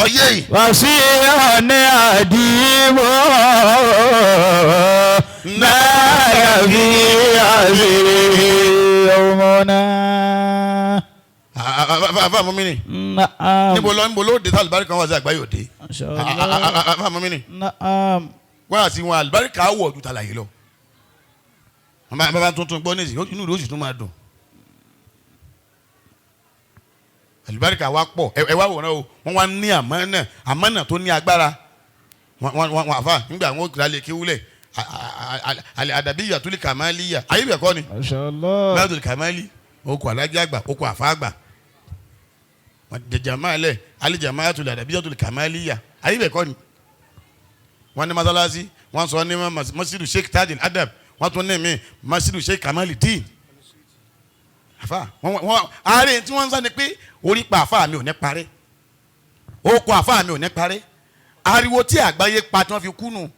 Ọ̀yẹ́ yìí. wàsíhàn ní àdìmọ́ náírà fi àṣírí ọmọ náà. Àfa mọ́mìnì. Naam. Níbo lọ níbo ló dé tá àlùbáríkà wọn àti àgbáyé òde. Masha Allah. Àfa mọ́mìnì. Naam. Wọ́n àti wọn àlùbáríkà wọ̀ ju tàlàyé lọ. Bàbá tuntun gbọ́ ní ìsìn inú rẹ̀ ó sì tún máa dùn. Àlùbáríkà wa pọ̀, ẹ wá wòran o, wọ́n wá ní àmánà, àmánà tó ní agbára. Wọ́n àfa nígbà wọn kìlá lè kéwúlẹ̀ àdàbí yàtúlì kàmáàlì yà ayé bẹ̀ kọ́ ni. Masha Allah. Yàtúlì kàmáàlì okò alájà àgbà okò àfa àgbà. Jàmáà lẹ̀ alìjàmáà yàtúlì àdàbí yàtúlì kàmáàlì yà ayé bẹ̀ kọ́ ni. Wọ́n ní masalasi, wọ́n sọ ní masidu Sheikh Tajul Adab, wọ́n tún ní mi masidu Sheikh Kamali Din. Àfa wọ́n àárẹ̀ tí wọ́n ń sọ ni pé orí pa àfa mi ò ní parẹ́, okò àfa mi ò ní parẹ́, ariwo tí àgbáyé pa tí wọ́n fi kú nù.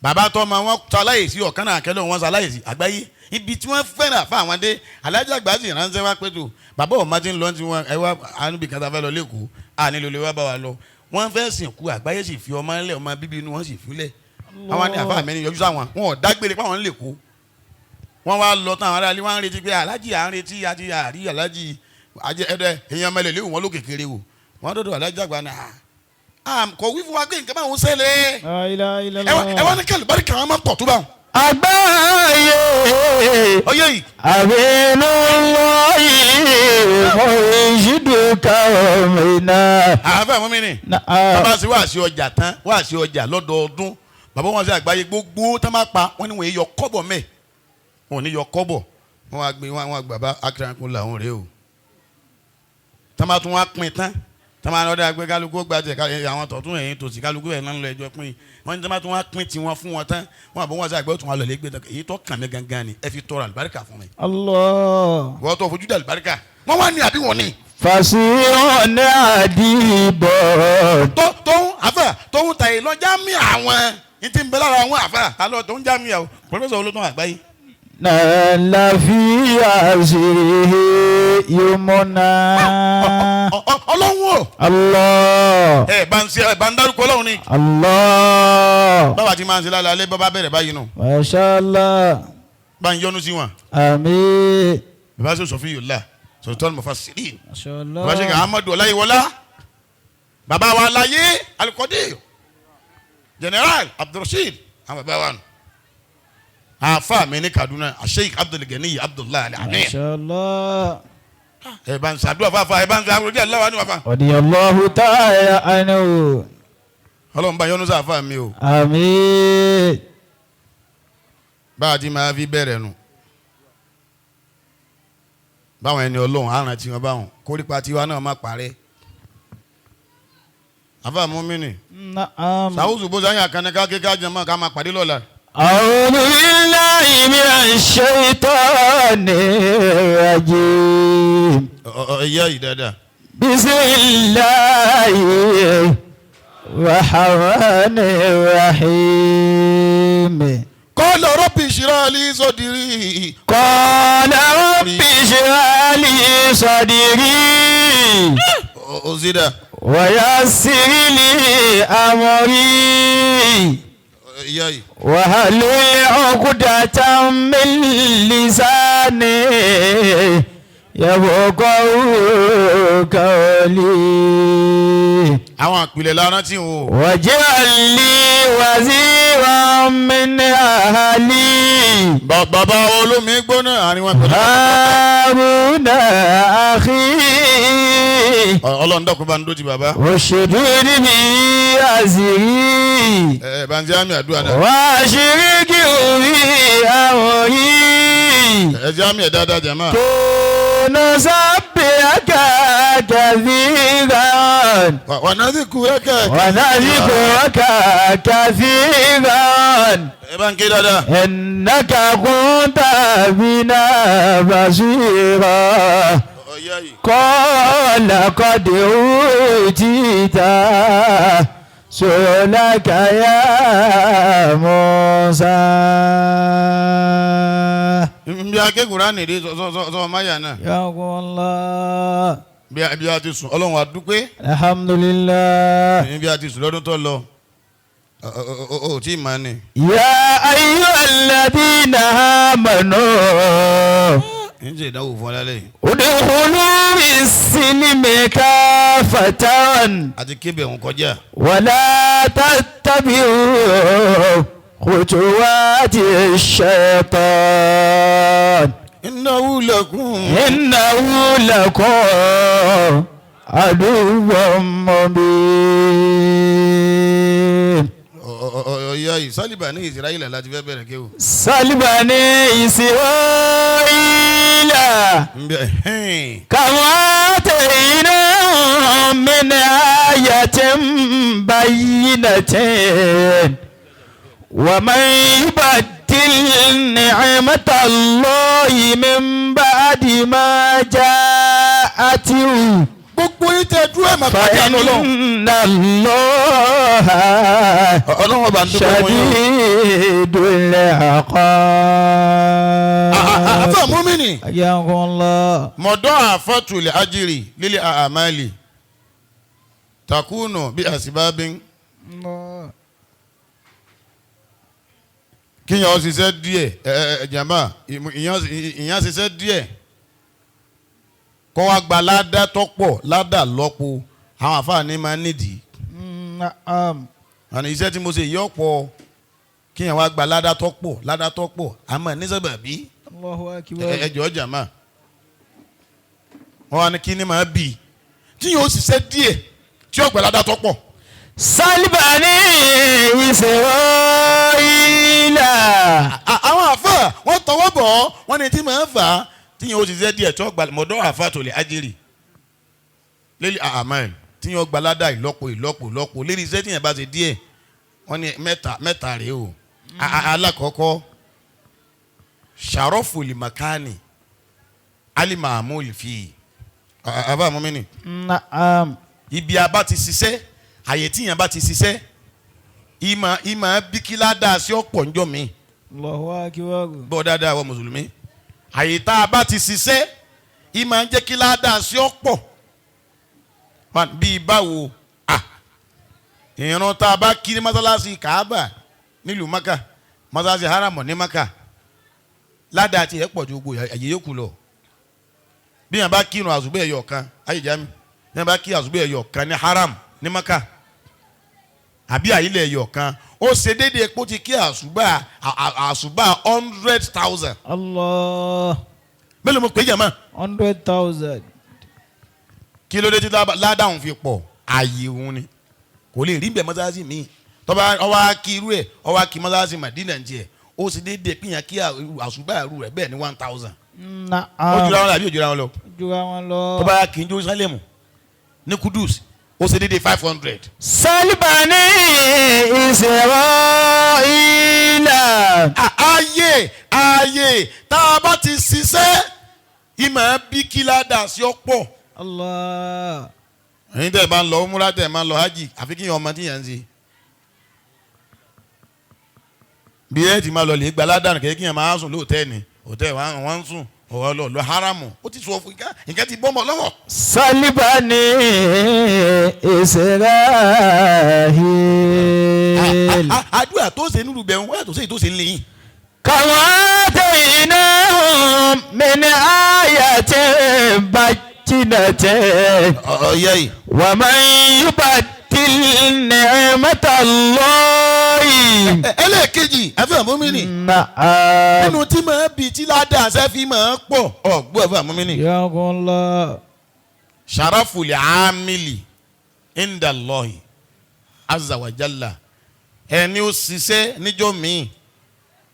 Bàbá tó ma wọ́n ṣaláìsí ọ̀kan náà kẹlẹ́ wọn ṣaláìsí àgbáyé ibi tí wọ́n fẹ́ràn àfa àwọn dé alájà àgbà sì ránṣẹ́ wá pẹ̀tù bàbá òun máa ti ń lọ tí wọ́n ẹ wá ànúbì kan tá a fẹ́ lọ lẹ́kọ̀ọ́ ànílò lè wá bá wa lọ. Wọ́n fẹ́ sìnkú àgbáyé sì fi ọmọ ńlẹ̀ ọmọ bíbí inú wọn sì filẹ̀. Àwọn ní àfa mi ní yọjú sáwọn wọn ò dágbére pé àwọn ń lè kó. Wọ́n wá lọ tán àwọn aráàlú wọn ń retí pé alájì à ń retí àti àrí alájì ẹdẹ èèyàn mẹlẹ léwu wọn ló kékeré wò. Wọ́n dọ̀dọ̀ alájì àgbà náà kò wí fún wa pé nǹkan báwọn ṣẹlẹ̀. La ilaha illallah. Ẹ wá ní kí àlùbáríkà wọn máa pọ̀ tó báwọn. Àgbáyé Ọyẹ́ yìí. àmínú lọ́yìí mọ́ríṣídùú kọ́mìnà. Àfẹ́ àwọn mi ni. Bàbá sì wá sí ọjà tán, wá sí ọjà lọ́dọọdún. Bàbá wọn sí àgbáyé gbogbo tán máa pa wọ́n ní wọ́n yọ kọ́bọ̀ mẹ́. Wọ́n ní yọ kọ́bọ̀. Wọ́n wá gbé wọ́n wá gbà bá akírakun làwọn rèé o. Tán bá tún wá pín tán. Tán bá lọ́dọ̀ àgbẹ̀ kálukú gba tiẹ̀ àwọn tọ̀tún ẹ̀yìn tòsí kálukú ẹ̀ náà ń lọ ẹjọ́ pín. Wọ́n ní tán bá tún wá pín tiwọn fún wọn tán. Wọ́n àbọ̀ wọn sí àgbẹ̀ tún wá lọ lé gbé tán. Èyí tó kàn mí gangan ni ẹ fi tọrọ àlùbáríkà fún mi. Allah. Wọ́n tó fojú dé àlùbáríkà. Wọ́n wá ní àbí wọ́n ní. Fàṣíràn ní àdìbò. Tóun àfà tóun tàyè lọ jámì àwọn ní ti ń bẹ lára àwọn àfà alọ tóun jámì àwọn pọfẹsọ olótó àgbáyé. Nàlàfíà ṣeré yomọ́nà. Ọlọ́run o. Allah. Ẹ bá ń ṣe ẹ bá ń dárúkọ Ọlọ́run ni. Allah. Báwa ti máa ń ṣe lálẹ́ alẹ́ bàbá bẹ̀rẹ̀ báyìí nù. Masha Allah. Bá ń yọnu sí wọn. Àmín. Bàbá sọ sọfí yòó la sọtọ́nù mọ̀fà sílì. Masha Allah. Bàbá ṣe kà Amadu Ọláyíwọlá. Bàbá wa láyé Alikọ́dé. General Abdulrasheed àwọn bàbá wa nù. Àfa mi ní Kaduna Sheikh Abdul Gani Abdullahi Al-Amir. Masha Allah. Ẹ bá ń ṣàdúrà fáfá ẹ bá ń ṣàdúrà aláwa ní wàfà. Radiyallahu ta'ala anhu. Ọlọ́run bá yọ́nú sáfà mi o. Àmín. Bá a ti máa fi bẹ̀rẹ̀ nù. Báwọn ẹni Ọlọ́run á rántí wọn báwọn kórípa tiwa náà má parẹ́. Àfa mọ́mìnì. Naam. Sàwùsù bó sáyà kanika kíkà jẹmọ́ ká máa pàdé lọ́la. A'udhu billahi minash shaitanir rajim. Ẹ̀yà yìí dáadáa. Bismillahir rahmanir rahim. Qala rabbi shrah li sadri. Qala rabbi shrah li sadri. Ozida. Wa yassir li amri. Ẹ̀yà yìí. Wahlul uqdatan min lisani yafqahu qawli. Àwọn àpilẹ̀ la rántí o. Waj'al li waziran min ahli. Bàbá olómi gbóná àárín wọn pẹ̀lú. Haruna akhi. Ọlọ́run dọ́kun bá ń dójì bàbá. Ushdud bi azri. Ẹ bá ń jẹ́ àmì àdúrà náà. Wa ashrikhu fi amri. Ẹ jẹ́ àmì ẹ̀ dáadáa jàmá. Kó نسبحك كثيرا ونذكرك ونذكرك كثيرا ẹ bá ń ké dáadáa. إنك كنت بنا بصيرا ọ̀yá yìí. قال قد أوتيت سؤلك يا موسى nbí akẹ́kọ̀ọ́ nìdí sọ ọmọ yà náà يا الله bí a ti sùn ọlọ́run àdúpẹ́ الحمد لله bí a ti sùn lọ́dún tó lọ ó tí ì máa ní. يا أيها الذين آمنوا ń ṣe ìdánwò fún ọ lálẹ́ yìí. ادخلوا في السلم كافة àti kébẹ̀ òun kọjá. ولا تتبعوا خطوات الشيطان innahu lakum. إنه لكم عدو مبين ọ̀yá yìí sálíbà ní ìsirayílà láti fẹ́ bẹ̀rẹ̀ kéwò. سل بني إسرائيل nbí ẹ̀hẹ́n. كما آتيناهم من آية بينة ومن يبدل نعمة الله من بعد ما جاءته gbogbo yín tẹ dúró ẹ̀ máa pàdé àánú ọlọ́run. فإن الله ọlọ́run ọba ń dúpẹ́ fún yín. شديد العقاب àfà múmínì. حياكم الله mọ̀dọ́ àfọ́tulẹ̀ ajiri lílẹ̀ àmàlì takùnù bí àsìbábín الله kíyàn ṣiṣẹ́ díẹ̀ ẹ ẹ jàmbá ìyàn ṣiṣẹ́ díẹ̀ kọ́ wa gba ládá tọ́pọ̀ ládà lọ́pọ̀ àwọn àfààní máa ń nídìí نعم àní iṣẹ́ tí mo ṣe yìí ọ̀pọ̀ kíyàn wa gba ládá tọ́pọ̀ ládá tọ́pọ̀ àmọ́ ní sábàbí الله أكبر ẹ jọ̀ọ́ jàmbá wọn wá ní kí ni máa bì í tíyàn ó ṣiṣẹ́ díẹ̀ tí ó gba ládá tọ́pọ̀. سل بني إسرائيل Àwọn àfà wọ́n tọwọ́ bọ̀ ọ́ wọ́n ní tí màá fà á tí yẹn ó ti ṣe díẹ̀ tí wọ́n gba mọ̀dọ́ àfà tó lè ájírì lélẹ̀ àmọ́ tí yẹn ó gba ládà ìlọ́po ìlọ́po ìlọ́po lérí iṣẹ́ tí yẹn bá ṣe díẹ̀ wọ́n ní mẹ́ta mẹ́ta rèé o. Alákọ̀ọ́kọ́ ṣàròfò lìmọ̀kánì alimahmul fi àbá mọ́mìnì نعم ibi a bá ti ṣiṣẹ́ àyè tí yẹn bá ti ṣiṣẹ́ ìmọ̀ ìmọ̀ bíkílá dáa sí ọ̀pọ̀ ńjọ́ mi الله أكبر gbọ́ dáadáa wọ mùsùlùmí àyè tá a bá ti ṣiṣẹ́ ìmọ̀ ń jẹ́ kí ládàá sí ọ̀pọ̀ bíi báwo à ìran tá a bá kí ní mọ́sálásí kàábà nílùú maka mọ́sálásí haramọ̀ ní maka ládàá tiẹ̀ pọ̀ ju gbogbo àyè yòókù lọ bí yẹn bá kírun àzùbẹ́ ẹ̀yọ̀ kan ayé jami bí yẹn bá kí àzùbẹ́ ẹ̀yọ̀ kan ní haram ní maka àbí àyílẹ̀ ẹ̀yọ̀ kan ó ṣe déédéé pé ó ti kí àṣùbà àṣùbà 100,000 الله mélòó mo pè é jàmá 100,000 kí ló dé tí ládàá fi pọ̀ ààyè òun ni kò lè rí bẹ́ẹ̀ mọ́sálásí mi tọ́ba ọwọ́ kí irú ẹ̀ ọwọ́ kí mọ́sálásí Madina ń tiẹ̀ ó ṣe déédéé pínyàn kí àṣùbà irú rẹ̀ bẹ́ẹ̀ ní 1,000 ó jura نعم wọn lọ àbí ó jura wọn lọ jura wọn lọ. tọ́ba kí n Jerusalem ní Kudus ó ṣe déédéé 500. سل بني إسرائيل Ààyè ààyè tá a bá ti ṣiṣẹ́ ìmọ̀ bí kí ládàá sí ọ̀pọ̀. Allah ẹ̀yin tẹ́ ẹ bá ń lọ múra tẹ́ ẹ máa ń lọ hajj àfi kí ọmọ tí yẹn ń ṣe. bí ẹ ti máa lọ lè gba ládàá kẹ́ kí yẹn máa sùn lóòtẹ́ẹ̀ ni òtẹ́ẹ̀ wọ́n ń sùn ọ̀rọ̀ lọ lọ haramu ó ti sọ fún nǹkan ti bọ́ mọ́ lọ́wọ́. سل بني إسرائيل Àdúrà tó ṣe nílùú bẹ̀rù wọ́n yàtọ̀ sí èyí tó ṣe ń lè yín. كما آتيناهم من آية بينة ọ̀yẹ́ yìí. ومن يبدل نعمة الله Ẹlẹ́ẹ̀kejì àfihàn mọ́mìnì نعم nínú tí màá bì tí ládàá sẹ́fì máa pọ̀ ọ̀gbọ́n àfihàn mọ́mìnì. Ya Allah sharafuli amili indalahi azawajala ẹni ó ṣiṣẹ́ níjọ́ míì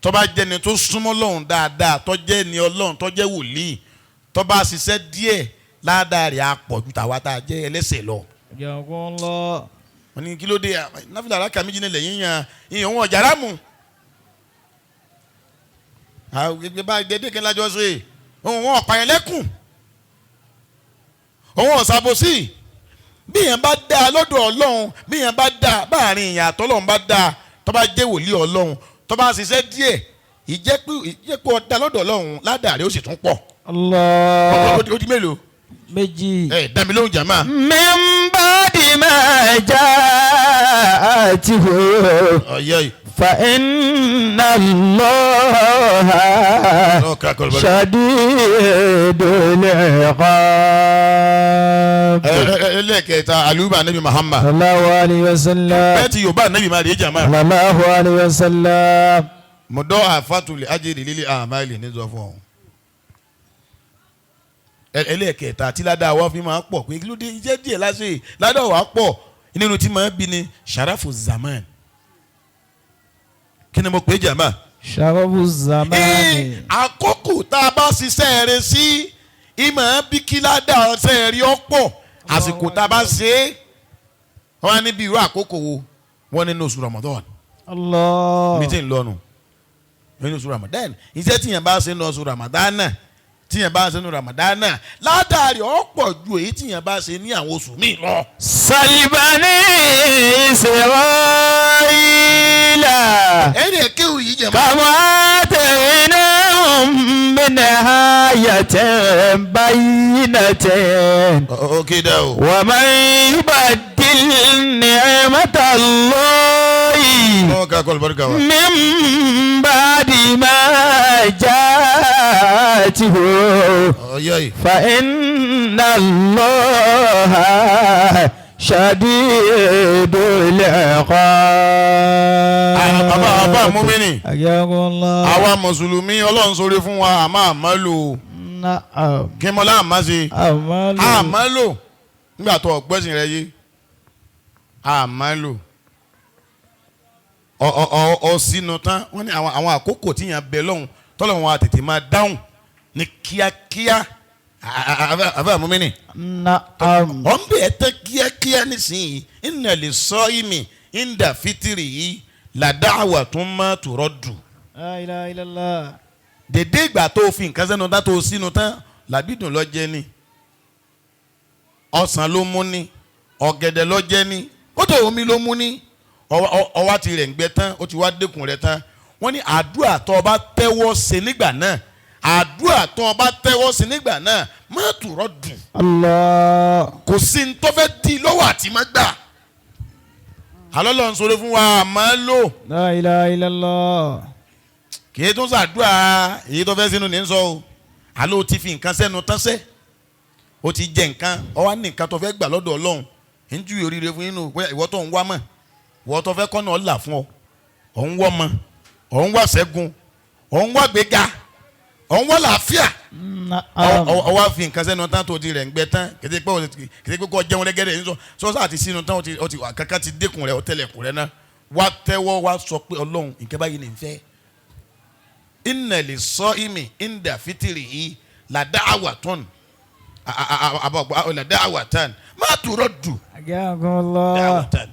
tó bá jẹ́ ni tó súnmọ́ lọ́hùn dáadáa tó jẹ́ ni ọlọ́hun tó jẹ́ wòlíì Tó bá ṣiṣẹ́ díẹ̀ ládàá rẹ̀ á pọ̀ ju tàwa tá a jẹ́ ẹlẹ́ṣẹ̀ lọ. Jazakumullah. Wọ́n ní kí ló dé náfìlà aráka méjì nílẹ̀ yíyan ìyẹn òun ọ̀jà rámù. Àwọn bá dédé kí n lájọ ṣe òun wọn ọ̀pá yẹn lẹ́kùn òun ọ̀sàbòsí. Bí yẹn bá dáa lọ́dọ̀ Ọlọ́run, bí yẹn bá dáa báàrin ìyẹn àtọ́lọ́run bá dáa, tó bá jẹ́ wòlíì Ọlọ́run, tó bá ṣiṣẹ́ díẹ̀, ìjẹ́pẹ́ ọ̀dà lọ́dọ̀ Ọlọ́run ládàá rẹ̀ ó sì tún pọ̀. Allah. Ó di mélòó? Méjì. Ẹ dá mi lóhùn jàmá. من بعد ما جاءته Ọ̀yẹ́ yìí. فإن الله شديد العقاب. Ẹlẹ́kẹta, àlùbà Nabi Muhammad. صلى الله عليه وسلم. Bẹ́ẹ̀ tí Yorùbá Nabi máa rí jàmá. صلى الله عليه وسلم. Mọ̀dọ́ àfàtúlẹ̀ ajẹ́rì lílé àmàlì ní sọ fún ọ. Ẹlẹ́kẹta tí ládàá wa fi máa pọ̀ pé kí ló dé iṣẹ́ díẹ̀ lásìkò ládàá wa pọ̀ nínú tí máa bí ni sharafu zaman. Kí ni mo pè é jàmá? شرف الزمان. Àkókò tá a bá ṣiṣẹ́ rẹ sí ìmọ̀ bí kí ládàá ọ̀sẹ̀ rí ọ̀pọ̀ àsìkò tá a bá ṣe é. Wọ́n á níbi irú àkókò wo wọ́n nínú oṣù Ramadan. Allah. Mi ti ń lọ́nu nínú oṣù Ramadan, iṣẹ́ tíyẹn bá ṣe nínú oṣù Ramadan náà, tíyẹn bá ṣe nínú Ramadan náà, ládàá rẹ̀ ọ̀pọ̀ ju èyí tíyẹn bá ṣe ní àwọn oṣù míì lọ. سل بني إسرائيل Ẹ̀rí ẹ̀ kéwù yìí jẹ̀ mọ́. كم آتيناهم من آية بينة Ok dẹ́ o. ومن يبدل نعمة الله Ọlọ́wọ́ ká kọ́ ọ̀lùbọ́dúkà wa. من بعد ما جاءته Ọ̀yẹ́ yìí. فإن الله شديد العقاب. Bàbá àbá múmínì. Jazakumullah. Àwa mùsùlùmí, Ọlọ́run sórí fún wa, àmọ́ àmọ́ lò ó. Na'am. Kí mọ́lá àmọ́ ṣe. Amalu. Àmọ́ lò nígbà tó ọ̀gbẹ́sìn rẹ yé, àmọ́ lò ọ ọ ọ ọ sínú tán. Wọ́n ní àwọn àkókò tí yàn bẹ lọ́hùn tọ́lọ̀ wọn a tètè máa dáhùn ní kíákíá. Àbá múmínì. Na'am. Ọ̀ ń bẹ̀ tán kíákíá nísìnyí. Ìnà lè sọ ìmì ìndà fitiri yìí làdáwà tún má tòrọ́ dù. La ilaha illallah. Dèdè ìgbà tó o fi nǹkan sẹ́nu dá tó o sínú tán, làbídùn lọ jẹ ni, ọsàn ló mú ni, ọ̀gẹ̀dẹ̀ lọ jẹ ni, kótó omi ló mú ni, ọwá ti rẹ̀ ń gbẹ tán, ó ti wá dẹ́kun rẹ̀ tán. Wọ́n ní àdúrà tó o bá tẹ́wọ́ ṣe nígbà náà, àdúrà tó o bá tẹ́wọ́ ṣe nígbà náà má tùrọ̀ dù. Allah. Kò sí ní tó fẹ́ di lọ́wọ́ àti má gbà. Àlọ́ lọ́n sọ̀rọ̀ fún wa àmọ́ lò. La ilaha illallah. Kì í tún ṣàdúrà èyí tó fẹ́ sínú ní sọ o. Àlọ́ o ti fi nǹkan sẹ́nu tánṣẹ́, o ti jẹ nǹkan, ọ wá ní nǹkan tó fẹ́ gbà lọ́dọ̀ Ọlọ́run. Ń ju oríire fún yín nù. Bóyá ìwọ tó ń wá mọ̀, ìwọ tó fẹ́ kọ́nà ọ̀là fún ọ, ọ̀ ń wọ́ mọ, ọ̀ ń wá ṣẹ́gun, ọ̀ ń wá gbéga, ọ̀ ń wá làáfíà. Na'am. Ọ wá fi nǹkan sẹ́nu tán tó ti rẹ̀ ń gbẹ tán. Kìtì pé kó jẹun rẹ́gẹ́rẹ́ ń sọ sọ́sọ́ àti sínú tán, ó ti wà kankan ti dẹ́kun rẹ̀, ó tẹ̀lẹ̀kùn rẹ̀ náà, wá tẹ́wọ́, wá sọ pé Ọlọ́run, nǹkan báyìí ní fẹ́. Inna lè sọ ìmì inda fitiri yìí làdá àwà tán àbọ̀ làdá àwà tán má tòrọ̀ dù. Jazakumullah. Dá àwà tán.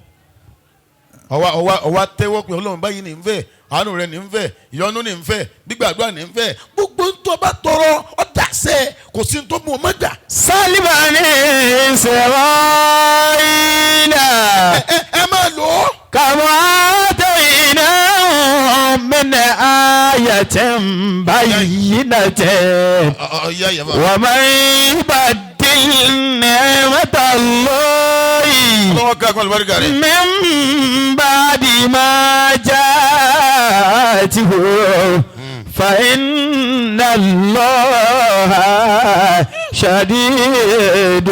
Ọwọ́ ọwọ́ ọwọ́ tẹ́wọ́ pé Ọlọ́run, báyìí ní ń fẹ́, àánú rẹ̀ ní ń fẹ́, ìyọ́nú ní ń fẹ́, gbígbàdúrà ní ń fẹ́. Gbogbo ń tó bá tọrọ ọ̀dà sẹ́, kò sí ń tó mú ọ má gbà. سل بني إسرائيل Ẹ ẹ máa lò ó. كم آتيناهم من آية بينة Ọ̀ya ìyàbọ̀. ومن يبدل نعمة الله Ọlọ́wọ́ ká kọ́ àlùbáríkà rẹ̀. من بعد ما جاءته فإن الله شديد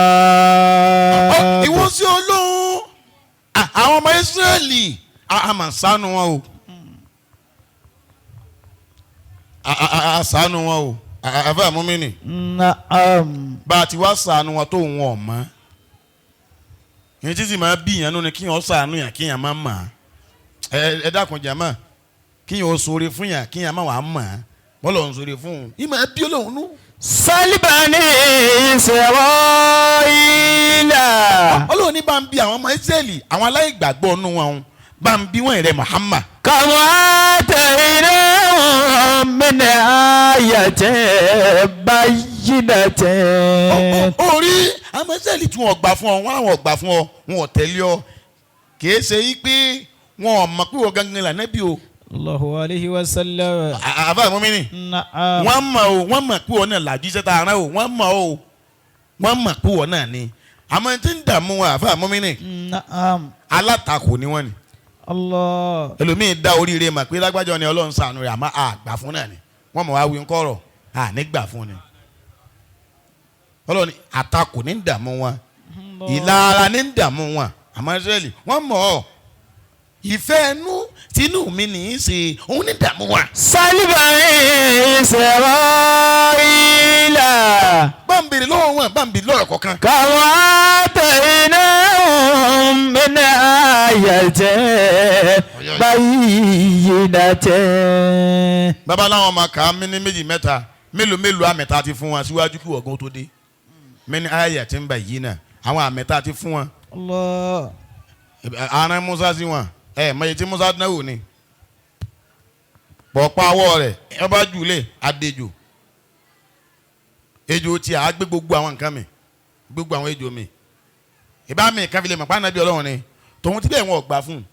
العقاب. Ìwọ sí Ọlọ́run, àwọn ọmọ Ísírẹ́lì a mà ṣàánú wọn o, a ṣàánú wọn o, àfẹ́ àmúmínì. Na'am. Bá a ti wá ṣàánú wọn tó wọn ọ̀ mọ́ yẹn títí máa bí yẹn nínú kí yẹn ṣàánú yẹn, kí yẹn má mọ̀. Ẹ dákun jàmá, kí yẹn ó ṣoore fún yẹn, kí yẹn má wàá mọ̀. Bọ́lọ̀ ń sọ̀rọ̀ fún un ìmọ̀ ẹbí olóhùn nú. سل بني إسرائيل Ọlọ́run ní bá ń bi àwọn ọmọ Ísírẹ́lì àwọn aláìgbàgbọ́ nù wọn bá ń bi wọ́n rẹ̀ Muhammad. كم آتيناهم من آية بينة Orí àwọn ọmọ Ísírẹ́lì tí wọ́n gbà fún ọ wọ́n àwọn gbà fún ọ wọn ò tẹ̀lé ọ kìí ṣe yí pé wọn ò mọ̀ pé wọ́n gangan là nẹ́bí o. الله عليه وسلم Àbá mọ́mìnì نعم wọ́n mọ̀ o wọ́n mọ̀ pé wọ́n náà làjú iṣẹ́ tá a rán o wọ́n mọ̀ o wọ́n mọ̀ pé wọ́n náà ni àmọ́ tí ń dààmú wọn àfa mọ́mìnì نعم alátakò ni wọ́n ni الله ẹlòmíín dá oríire mà pé lágbájọ ni Ọlọ́run ṣàánú rẹ̀ àmọ́ àgbà fún náà ni wọ́n mọ̀ wá wí ńkọ́rọ̀ ànígbà fún ni Ọlọ́run àtakò ní ń dààmú wọn ìlara ní ń dààmú wọn àmọ́ Ísírẹ́lì wọ́n mọ̀ ọ́ ìfẹ́ ẹnu tinú mi ní í ṣe òun ní dààmú wọn. سل بني إسرائيل báńbìrì lọ́wọ́ wọn báńbìrì lọ́rọ̀ kọ̀ọ̀kan. كم آتيناهم من آية بينة bàbá láwọn ọmọ kà á mí ní méjì mẹ́ta mélòó mélòó àmì tá a ti fún wọn síwájú kí ọ̀gán tó dé mí ní àyà tí ń bà yìí náà àwọn àmì tá a ti fún wọn الله aran Musa sí wọn ẹ mọye tí Musa dánwò ni pọ̀pọ̀ awọ rẹ̀ ẹ bá jùlẹ̀ adejò ejò tí a gbé gbogbo àwọn nǹkan mi gbogbo àwọn ejò mi ìbá mi kan fi lè mọ̀ pé ànábì Ọlọ́run ni tòun ti bẹ́ẹ̀ wọn ò gbà fún un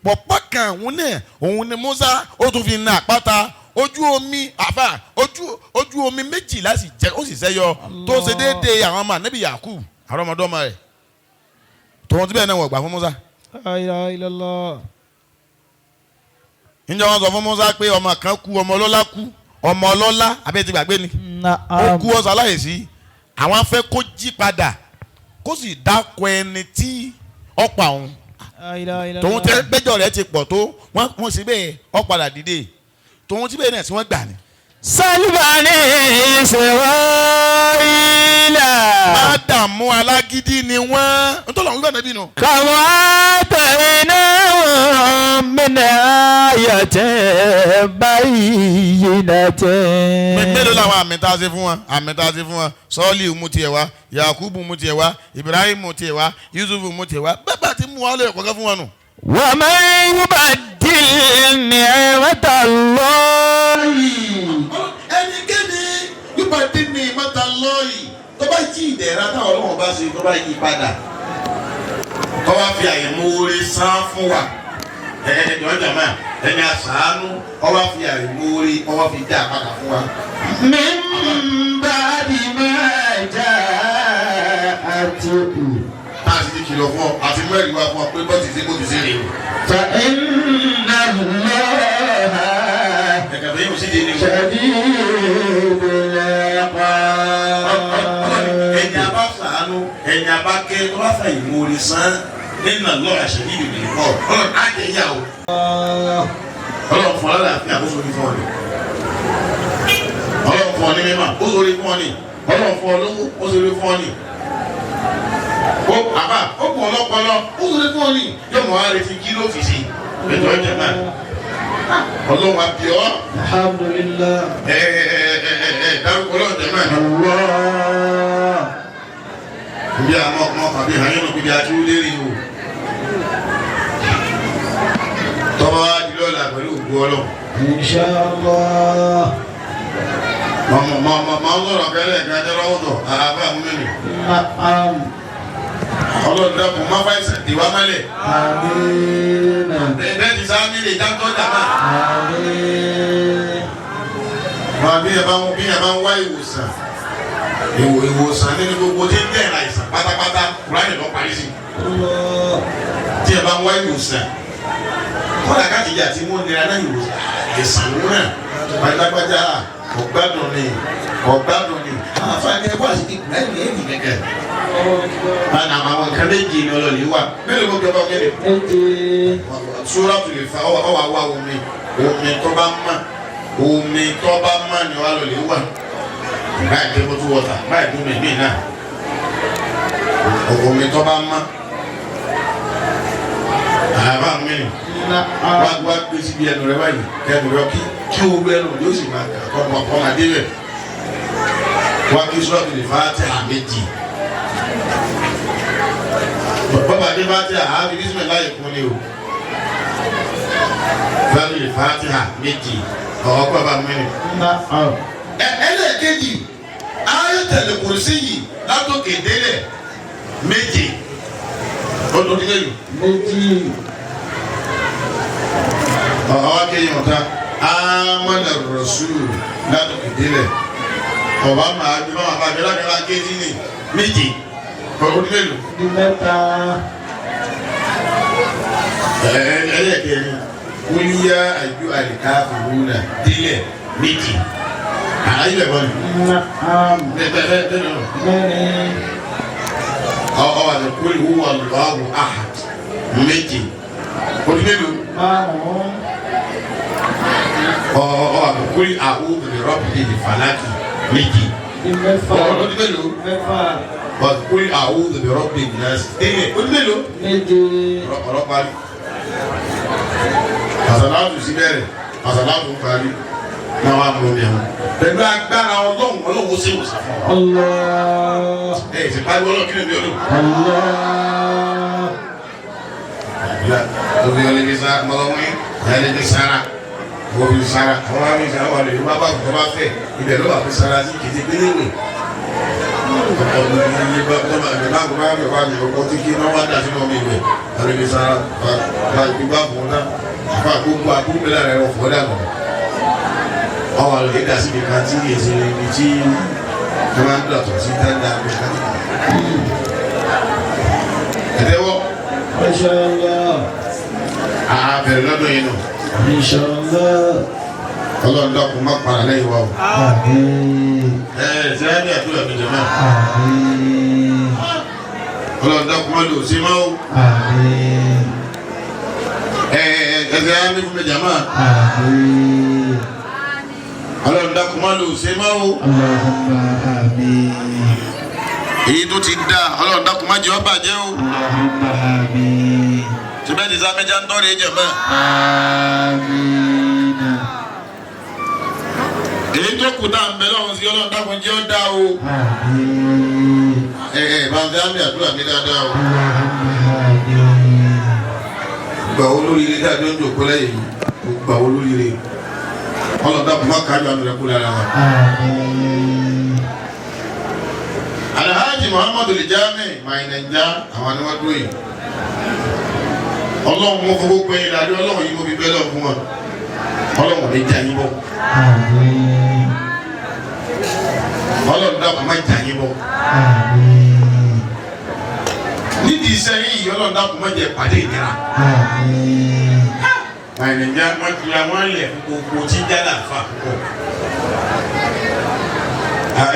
pọ̀pọ̀ kan òun náà òun ni Musa ó tún fi na àpáta ojú omi àfà ojú omi méjìlá sì jẹ ó sì sẹ́yọ tó ṣe déédéé àwọn ọmọ ànábì Yakub àwọn ọmọdọ́mọ rẹ̀ tòun ti bẹ́ẹ̀ náà wọ́n gbà fún Musa. لا إله إلا الله Ǹjẹ́ wọ́n sọ fún Musa pé ọmọ kan kú ọmọ ọlọ́lá kú ọmọ ọlọ́lá àbí ti gbàgbé ni ó نعم kú ọ̀sán aláìsí àwọn afẹ́ kó jí padà kó sì dákọ ẹni tí ọ̀pọ̀ àwọn لا إله إلا tòun الله tẹ gbẹ́jọ́ rẹ̀ ti pọ̀ tó wọ́n sì bẹ́ẹ̀ ó padà dìde tòun tí bẹ́ẹ̀ náà tí wọ́n gbà ní. سل بني إسرائيل Má dààmú alágídí ni wọ́n nítorí àwọn gbàdúrà bínú. كم آتيناهم من آية بينة Mélòó làwọn àmì tá a ṣe fún wọn àmì tá a ṣe fún wọn Sọ́ọ́lì mú tiẹ̀ wá Yakubu mú tiẹ̀ wá Ibrahim mú tiẹ̀ wá Yusuf mú tiẹ̀ wá bẹ́ẹ̀ bá ti mú wa lóye kọ̀ọ̀kan fún wọn nù. ومن يبدل نعمة الله Ẹnikẹ́ni yóò bá dín ní mọ́ta lọ́ọ̀yì tó bá jí ìdẹ̀ra táwọn ọlọ́run bá ṣe tó bá yí padà tó bá fi àìmoore san fún wa ẹ̀ẹ́dọ̀ jàmá ẹni àṣàánú ó wá fi àìmoore ó wá fi dá padà fún wa. من بعد ما جاءته Tá a sì ti kìlọ̀ fún ọ àti mẹ́rin wá fún ọ pé bọ́ọ̀tì ṣe bó ti ṣe rèé o. فإن الله Ẹ̀ka tó yẹ kó sí di ni o. شديد العقاب Ẹni a bá ṣàánú ẹni a bá kẹ́ tó bá fà ìmoore san nínú àlọ́ àṣẹbí ìlú ìkọ́ ọlọ́run á jẹ ìyá o. Ọlọ́run fún ọ lálàáfíà kó sórí fún ọ ni. Ọlọ́run fún ọ ní mímọ́ kó sórí fún ọ ni. Ọlọ́run fún ọ lówó kó sórí fún ọ ni. Ó àbá ó kù ọlọ́pọlọ kó sórí fún ọ ni. Yóò mọ̀ á retí kí ló fi sí. Ètò ọjà náà. Ọlọ́run àbí ọ́ الحمد لله ẹ ẹ ẹ ẹ ẹ dárúkọ ọlọ́run jẹ náà ni. الله Bí àwọn ọmọ tàbí ìhàyẹ̀nù bíbi àti ó lérí o. Tọ́wọ́ á di lọ́la pẹ̀lú ògùn Ọlọ́run. إن شاء الله Mọ̀mọ̀ mọ̀mọ̀ máa ń sọ̀rọ̀ kẹ́lẹ́ kan jẹ́ lọ́wọ́dọ̀ àbá mi nì. نعم Ọlọ́run dákun má fàìsàn dè wá mọ́lẹ̀. آمين Bẹ́ẹ̀ ti sá mi lè dáńtọ́ dàmà. آمين Wọ́n bí ẹ bá ń bí ẹ bá ń wá ìwòsàn. Ìwòsàn nínú gbogbo tí ń dẹ̀ra àìsàn pátápátá Kùránì lọ parí sí. الله Tí ẹ bá ń wá ìwòsàn. Kọ́lá káàkiri àti mú nira náà ìwòsàn ìsàn òun náà. Pátápátá ọ̀gbádùn ni ọ̀gbádùn ni. Àwọn afáàní ẹ wá sí Kùránì ẹ̀ ní kẹ̀kẹ́. Báyìí àwọn nǹkan méjì ni ọlọ́ọ̀lì wà. Mélòó ló jọba ọ̀gẹ́dẹ̀? Méje. Sóra tó lè fa ọwọ́ àwa omi omi tó bá mọ́ omi tó bá mọ́ ni wàá lọ lè wà. Báyìí dé bọ́tú wọ́tà báyìí dún mí náà. Omi tó bá mọ́. Àbá mi ni. Wá gbé síbi ẹnu rẹ báyìí kẹnu rẹ kí owó ẹnu yóò sì máa kà kọ́ ọmọ adé rẹ. Wá kí sọ́ọ̀tì lè Fátíhà méjì. Bọ́bá dé Fátíhà àbí bísímìláì kún ni o. Sọ́ọ̀tì lè Fátíhà méjì ọ̀pọ̀ bá mẹ́rin. Ẹlẹ́ẹ̀kejì Ayatul Kursi yìí látòkè délẹ̀ méje. Ó tó dín lẹ́yìn. Méjì. Ọ̀hún akéyìn ọ̀tá Amana Rasul látòkè délẹ̀. Ọ̀bá máa bí wọ́n máa bá lágbára kéjì ní méje. Ó dín lẹ́yìn. Di mẹ́ta. Ẹlẹ́ẹ̀kẹrin wíyá àjò àlìkáfìrúnà délẹ̀ méjì. Àyè bẹ̀ bọ́ọ̀lù. Mẹ́rin. Ọwọ́ àti kúlì huwa Allahu ahad méjì. Onílù. Márùn-ún. Ọwọ́ àti kúlì a'udhu bi rabbil falaki méjì. Di mẹ́fà. Onílù. Mẹ́fà. Ọ̀sùn kúlì a'udhu bi rabbin nas délẹ̀. Onílù. Méje. Ọ̀rọ̀ parí. Àsàlátù sí bẹ̀rẹ̀, àsàlátù ń parí. Náà wà mú mi hàn. Pẹ̀lú agbára Ọlọ́run, Ọlọ́run ó ṣe ìwòsàn fún ọ. Allah. Ẹ ti pariwo Ọlọ́run kí ni mi Ọlọ́run. Allah. Obi ọlẹ́bi sara mọ́lọ́wọ́n ọlẹ́bi sara obi sara àwọn àmì sara wà lórí bá bá kọ́ bá fẹ́ ibẹ̀ ló wà fi sara sí kìtì péléwé. Ọ̀pọ̀ ní bá bá bá bá bá bá mi ọkọ̀ tí kí iná wá dà sínú ọmọ ìwẹ̀ ọlẹ́bi sara bá bá fún un àfa gbogbo agbóhùnmílà rẹ̀ wọ̀ fọ́ dànù. Ọwọ́ àlọ́ yìí dà síbi kan tí èsì ibi tí wọ́n máa ń dọ̀tọ̀ sí dáadáa bí kan tí. Ẹ̀tẹ́wọ́. Masha Allah. Àbẹ̀rẹ̀ lọ́dún yìí nù. Insha Allah. Ọlọ́run dákun má para lẹ́yìn wa o. Àmín. Ẹ ẹ ṣe á ní àdúrà mi jẹ náà. Àmín. Ọlọ́run dákun má lò sí máa o. Àmín. Ẹ ẹ ẹ ṣe á ní fún mi jẹ máa. Àmín. Ọlọ́run dákun má lò sí máa o. Allahumma àmín. Èyí tó ti dá Ọlọ́run dákun má jẹ́ ó bàjẹ́ o. Allahumma àmín. Tìbẹ́ ti sáméjà ń tọ́rẹ̀ jẹ máa. Àmín. Èyí tó kù tá à ń bẹ lọ́run sí Ọlọ́run dákun jẹ́ ó dá o. Àmín. Ẹ ẹ bá ń fẹ́ àmì àdúrà mi dáadáa o. Allahumma àmín. Gbà wo lóríire tá a jọ ń jòkó lẹ́yìn yìí gbà wo lóríire Ọlọ́run dákun má kájọ àmì rẹ̀ kú lára wa. Àmín. Alhaji Muhammadu Lijami Mainanja àwọn ni wọ́n dúró yìí. Ọlọ́run mú fún gbogbo ẹ̀yìn ìdájọ́ Ọlọ́run yìí mo fi bẹ́ẹ̀ lọ fún wọn. Ọlọ́run ní já yín bọ́. Àmín. Ọlọ́run dákun má já yín bọ́. Àmín. Nídìí iṣẹ́ yìí Ọlọ́run dákun má jẹ́ pàdé ìnira. Àmín. Mainanja wọ́n ti ra wọ́n lẹ̀ fún gbogbo tí ń jálà fà púpọ̀.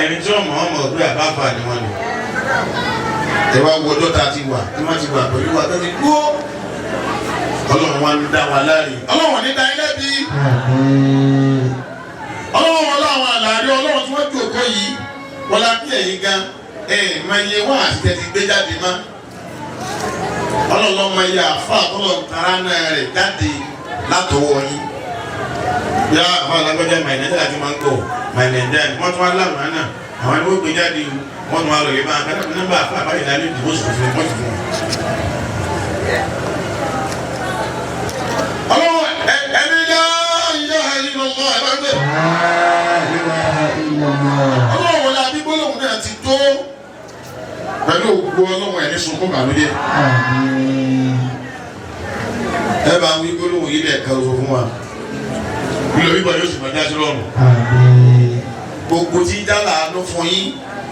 Ẹni tí wọ́n mọ̀ wọ́n mọ̀ pé àbáfà ni wọ́n ni. Ẹ wá wo ọjọ́ tá a ti wà tí wọ́n ti wà pẹ̀lú wa tó ti kú. Ọlọ́run wa ń dá wa láre. Ọlọ́run ní dá ilé bí. Àmín. Ọlọ́run wọn láwọn àlàárí Ọlọ́run tí wọ́n jòkó yìí wọ́n la bí ẹ̀yin gan ẹ̀ mọ iye wá àti tẹ̀sí gbé jáde mọ́. Ọlọ́run ló mọ iye àfa àtọ́lọ̀ tara náà rẹ̀ jáde látọwọ́ yín. Yá àwọn alágbájá Nàìjíríà ti máa ń gbọ́ Nàìjíríà wọ́n tún wá láwọn náà àwọn ẹni wọ́n gbé jáde wọ́n tún wá lọ lè máa kátà nọ́mbà àfa àbáyé náà ní ìdìbò sùn fún wọn fún wọn. Ọlọ́run ẹni lá ilaha illallah ẹ bá gbé. La ilaha illallah. Ọlọ́run wọlé abígbólóhùn náà ti tó pẹ̀lú ògbó Ọlọ́run ẹni sunkún bàlújẹ́. Àmín. Ẹ bá ń wí gbólóhùn yìí lẹ́ẹ̀kan oṣù fún wa. Lílo bíbọ̀ yóò sì máa já sí lọ́rùn. Àmín. Gbogbo tí dálà ló fún yín.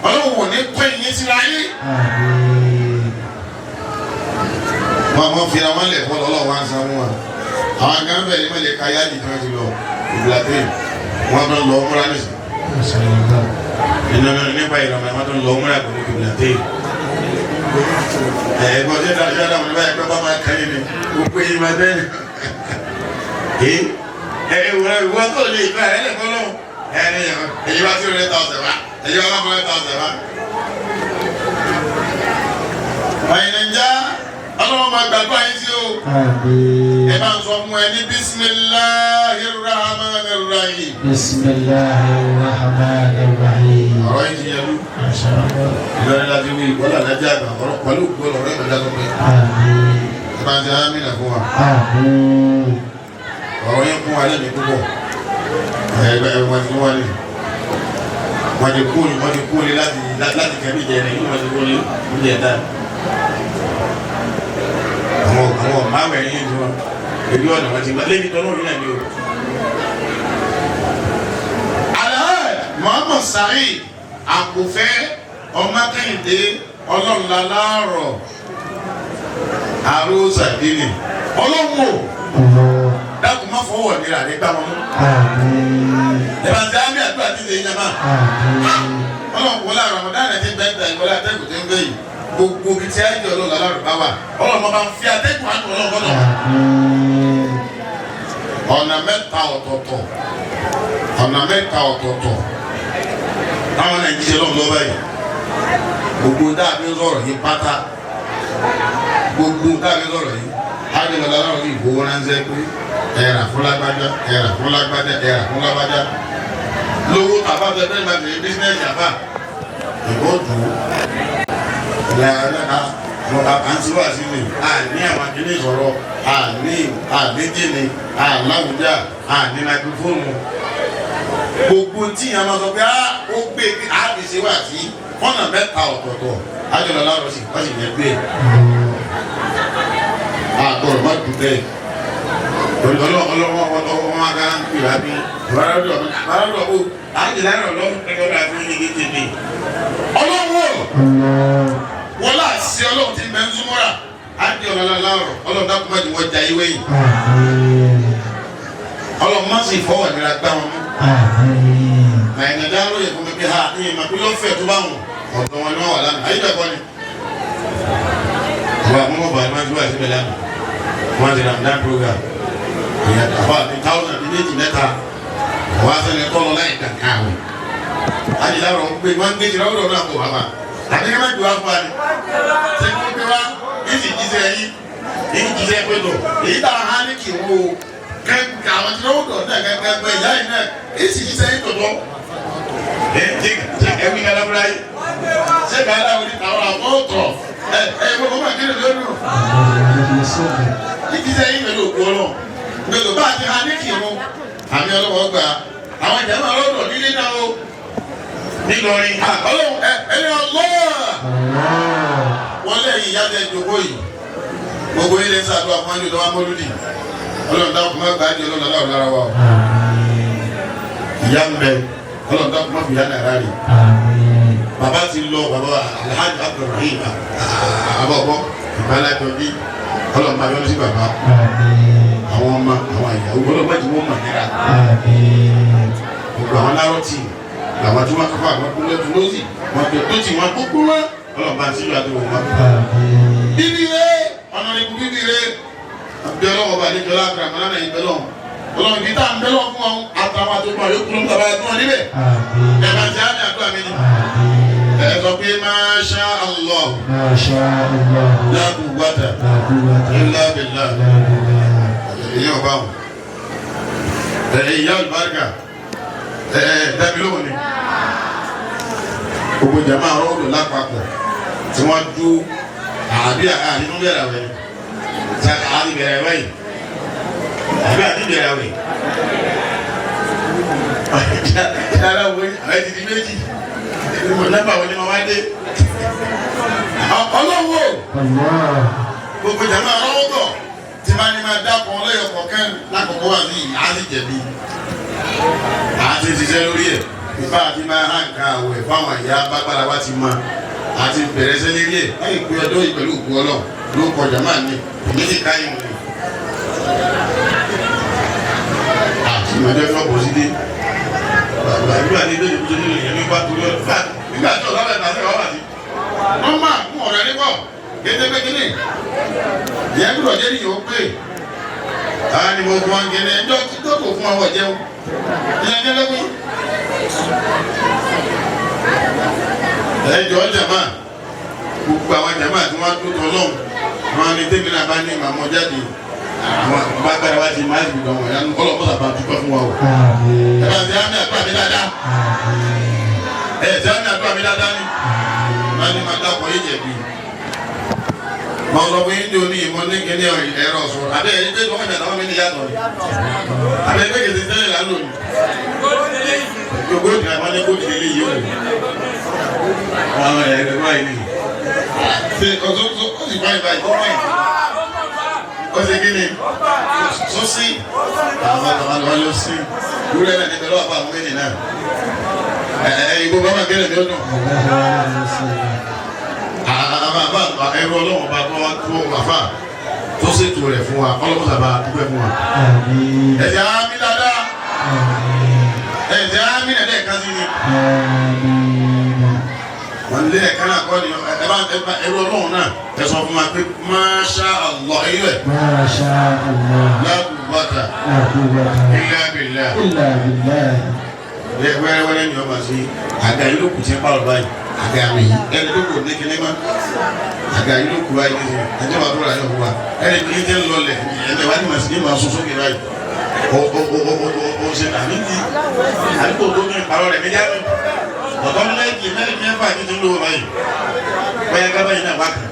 Ọlọ́run ò ní pẹ́ yín síra yín. Àmín. Wọ́n máa fi àwọn lẹ̀ fún Ọlọ́run wá ń san fún wa. Àwọn kan bẹ̀rẹ̀ ní mọ̀lẹ́ ká yáàdì tí wọ́n ti lọ ìbílàtẹ́. Wọ́n tún lọ múra nísìnyí. Mashallah. Nínú nípa ìrànlọ́wọ́ wọ́n tún lọ múra pẹ̀lú ìbílàtẹ́. Ẹ̀gbọ́n tí ó dára wọn báyìí pé bá máa kẹ́yìn ni gbogbo èyí máa bẹ́ẹ̀. Ẹ ẹ wọ́n wọ́n tó lè gbà ẹ lẹ́kọ́ lọ́wọ́. Ẹ ní èyí wá sí ọ̀rẹ́ ta ọ̀sẹ̀ wá èyí wá bá ọ̀rẹ́ ta ọ̀sẹ̀ wá. Àyìnlẹ́njá Ọlọ́run máa gbàdúrà yín sí o. Àmín. Ẹ bá ń sọ fún ẹ ní bismillahir rahmanir rahim. Bismillahir rahmanir rahim. Ọ̀rọ̀ yìí ti yẹlu. Masha Allah. Ìlọrin láti wí ìwọ́lá alájà àgbà ọ̀rọ̀ pẹ̀lú òkú ọ̀rọ̀ ìgbàlá tó pé. Àmín. Ẹ bá ń ṣe ámìnà fún wa. Àmín. Ọ̀rọ̀ yẹn kún wa lẹ́nu púpọ̀. Ẹ ẹ wọ́n ti wọ́n ní. Wọ́n ti kú wọ́n ti kú ní láti láti kẹ́bí jẹ ní wọ́n ti kú ní oúnjẹ dá. Àwọn ọ̀máwẹ̀ yín ni wọn. Ebi ọ̀nà wọn ti gbà lẹ́ni tọ́lọ́ yìí náà ni o. Alhaji Muhammad Saheed Àkùfẹ́ ọmọ Kẹ́hìndé ọlọ́ọ̀lá láàrọ̀ àròsàdínì ọlọ́run o Allah. dákun má fọwọ́ nira rẹ gbá wọn mú. Àmín. Ẹ bá ń sẹ́ àmì àdúrà tí ń sèyí jama. Àmín. Ọlọ́run wọlé Ramadan ti bẹ́ẹ̀ ta ìwọlé atẹ́gùn tí ń gbé yìí gbogbo ibi tí ayé ọlọ́run alárùn bá wà ọlọ́run máa ń fi atẹ́gùn àánú ọlọ́run gbọ́dọ̀. Àmín. Ọ̀nà mẹ́ta ọ̀tọ̀ọ̀tọ̀ ọ̀nà mẹ́ta ọ̀tọ̀ọ̀tọ̀ táwọn Nàìjíríà lọ́n lọ́wọ́ báyìí gbogbo dáàbí sọ̀rọ̀ yìí pátá gbogbo dáàbí sọ̀rọ̀ yìí ájọlọ́lá lọ́rọ̀ yìí ìfowó ránṣẹ́ pé ẹ̀rà fún lágbájá ẹ̀rà fún lágbájá ẹ̀rà fún lágbájá lówó tàbá tẹ bẹ́ẹ̀ máa tẹ̀lé bísínẹ́sì àbá ìbò dùn ìyá à ń tiwá sí ni àní àwọn akíní sọ̀rọ̀ àní àdéjìní àláwùjá àní máikrófóònù gbogbo tí ìyá máa sọ pé á ó gbé á fi ṣe wá sí ọ̀nà mẹ́ta ọ̀tọ̀ọ̀tọ̀ ájọlọ́lá rọ̀ sí wọ́n sì yẹ gbé àgbọ̀rọ̀ má dùn bẹ́ẹ̀ ọlọ́wọ́ ọlọ́wọ́ wọn ká ń pè wá bí ìwárọ̀dọ̀ ó àjìlárọ̀ lọ́wọ́ àti oyin kékeré ọlọ́wọ́ Allah. wọn láti ọlọ́run ti bẹ́ ń súnmọ́ra á di ọ̀làlá láàrọ̀ ọlọ́run dákun má jẹ́ wọ́n ja ìwé yìí Àmín. ọlọ́run má sì fọwọ́ nira gbá wọn mú Àmín. nàìjíríà ló yẹ fún mi pé ha ìyẹn mà pé yóò fẹ́ tó bá wọn ọ̀dọ̀ wọn ni wọ́n wà lánàá ayé bẹ́ẹ̀ kọ́ ni. àwọn àmúmọ̀ bàbá máa ń dúró àti bẹ́ẹ̀ lánàá wọ́n ti Ramadan program ìyẹn àbá àti thousand àti méjì mẹ́ta wọ́n á sẹ́ni tọ́lọ láì dàgbà àwẹ̀ àyè láàrọ̀ ń gbé wọ́n ń gbé jìnnà ọ̀dọ̀ náà kò wá bá àti kí wọ́n gbé wá fún wa ni ṣé kí wọ́n gbé wá yìí sì jíṣẹ́ yìí yìí jíṣẹ́ pé tó èyí tá a há ní kì í wo kẹ́kẹ́ àwọn tí wọ́n dọ̀ náà kẹ́kẹ́ pé ìyá yìí náà yìí sì jíṣẹ́ yìí tòótọ́ ẹ ṣe ṣe ẹwí kalábúrá yìí ṣé kàlá wòlí tàwọn àbọ̀tọ̀ ẹ ẹ gbogbo máa kéde lónìí yìí jíṣẹ́ yìí pẹ̀lú òkú ọlọ́run gbèsò bá a ti há ní kì í wo àmì ọlọ́wọ́ gbà àwọn ìjàmbá ọlọ́dọ̀ nílé náà o nílọrin ọlọ́run ẹ ẹni ọlọ́ọ̀ wọ́n lẹ́yìn ìyá tẹ ìjòkó yìí gbogbo ilé ń sàdúrà fún ẹni tó wá mọ́lúdì ọlọ́run dákun má gbàdí ọlọ́run aláwọ̀ lára wa o ìyá ń bẹ ọlọ́run dákun má fìyà náà rárẹ̀ bàbá ti lọ bàbá Alhaji Abdulrahim àbọ̀bọ̀ ìbálàjọbí ọlọ́run máa yọ́nú sí bàbá àwọn ọmọ àwọn ìyàwó ọlọ́run má jẹ́ wọ́n mọ̀ níra gbogbo àwọn lárọ́tì làwọn tí wọ́n kọ́ àwọn kúlẹ̀ tó lọ́sì wọn tó tó tì wọn gbogbo wọn ọlọ́run bá ń sílùú àti wọn. bíbí rẹ ọ̀nà ìkú bíbí rẹ àbí ọlọ́wọ́ bá níjọ láàbìrì àmọ́ náà ìbẹ́ lọ́wọ́ ọlọ́run kì í tá à ń bẹ́ lọ́wọ́ fún wọn àtàwọn àtòkùn àyókù ló ń bàbá ẹ̀gbọ́n níbẹ̀ ẹ̀ máa ti àmì àdúrà mi ni ẹ̀ sọ pé masha Allah Masha Allah. la quwwata La quwwata illa billah illa billah. èyí ọba wọn ẹ̀ ìyá olùbáríkà ẹ̀ ẹ̀ dábì lóhùn ni gbogbo jama rọ́ọ̀dù lápapọ̀ tí wọ́n dú àbí àbínú bẹ̀rẹ̀ àwẹ̀ tí a ti bẹ̀rẹ̀ báyìí àbí àti bẹ̀rẹ̀ àwẹ̀ yàrá wo àwẹ̀ ti di méjì ìgbìmọ̀ nọ́mbà wo ni wọ́n wá dé ọlọ́wọ́ Allah. gbogbo jama rọ́ọ̀dọ̀ tí máa ní máa dákun ọlọ́yọ̀ kọ̀ọ̀kan lákòókò wà ní àti jẹ̀bi àti ṣiṣẹ́ lórí ẹ̀ ìfá àti máa hàn nǹkan àwẹ̀ fáwọn ìyá bágbára wa ti mọ àti bẹ̀rẹ̀ sẹ́ lérí ẹ̀ láì pé ọdún yìí pẹ̀lú òkú ọlọ́run ló kọjá máa ní èmi sì ká ìmọ̀ ni. àti ìmọ̀jọ́ fún ọ̀pọ̀ sí dé bàbá ìgbà ní ilé ìbùsùn nílò ìyẹn nípa torí ọ̀rọ̀ nígbà tí ọ̀rọ̀ bẹ̀ tàbí ọ̀rọ̀ àti wọ́n máa kún ọ̀rẹ́ nípọ̀ kété kíní ìyẹn gbọ́dọ̀ jẹ́ níyì ó pé àwọn ni mo fún wọn gẹ́gẹ́ ẹjọ́ tí tó kò fún ọwọ́ jẹun ìyẹn jẹ́ lẹ́kùn. Ẹjọ́ jàmá gbogbo àwọn jàmá tí wọ́n tó tọ́ lọ́hùn Àwọn ni tèmi náà bá ní màmú jáde. Àwọn bá gbára wá sí máa ń gbìdọ̀ wọ̀nyá ọlọ́pàá bá dúpẹ́ fún wa o. Ẹ bá ti àmì àdúrà mi dáadáa. Ẹ ti àmì àdúrà mi dáadáa ni. Má ní máa dákọ̀ yé jẹ̀bi. Mọ sọ fún yín ní oní ìmọ̀ ní kíní ẹ̀rọ sọ̀rọ̀. Àbẹ́ ẹ̀yìn pé ọmọ ìjà táwọn mi ní yàtọ̀ ni. Àbẹ́ ẹ̀yìn pé kìí tẹ́lẹ̀ lánàá ni. Gbogbo ìdílé àwọn ní kóòtù lè yí o. Àwọn ẹ̀rọ báyìí ni. Ṣé ọ̀tún ó sì báyìí báyìí kọ́ báyìí? Ó ṣe kí ni? Sọ́sí. Àwọn àwọn ló sí. Wúrẹ́ náà ní pẹ̀lú àpá àwọn méjì náà. Ẹ̀ ìbò bàbá gẹ́rẹ́ mi ó dùn. Àwọn ẹrú ọlọ́run bá tó tó àfà tó ṣètò rẹ̀ fún wa ọlọ́run sábà dúpẹ́ fún wa. Ẹ̀jẹ̀ àmì dáadáa. Ẹ̀jẹ̀ àmì dáadáa ẹ̀ka sí ni. Wọ́n lé ẹ̀ka náà kọ́ ni ẹ bá ẹrú ọlọ́run náà ẹ sọ fún wa pé Masha Allah ẹ̀yọ́ ẹ̀. Masha Allah. La quwwata. La quwwata. Illa billah. Illa billah. Wẹ́rẹ́wẹ́rẹ́ ni ọba sí àga yìí ló kù tí ń pàrọ̀ báyìí àga mi ẹni tó kù ní kíní mọ́ àga yìí ló kù báyìí ní ẹjọ́ bá tó rà yọ̀ wá ẹni kìíní tẹ́ ń lọlẹ̀ ẹni wá ní màsí ní màá sún sókè báyìí o o o o o o ṣe àmì ti àdúgbò tó ní ìpàrọ̀ rẹ̀ níjà mi ọ̀tọ́ lẹ́ẹ̀kì mẹ́rin mẹ́fà kí ti ń lò báyìí bóyá ká báyìí náà wá kàn.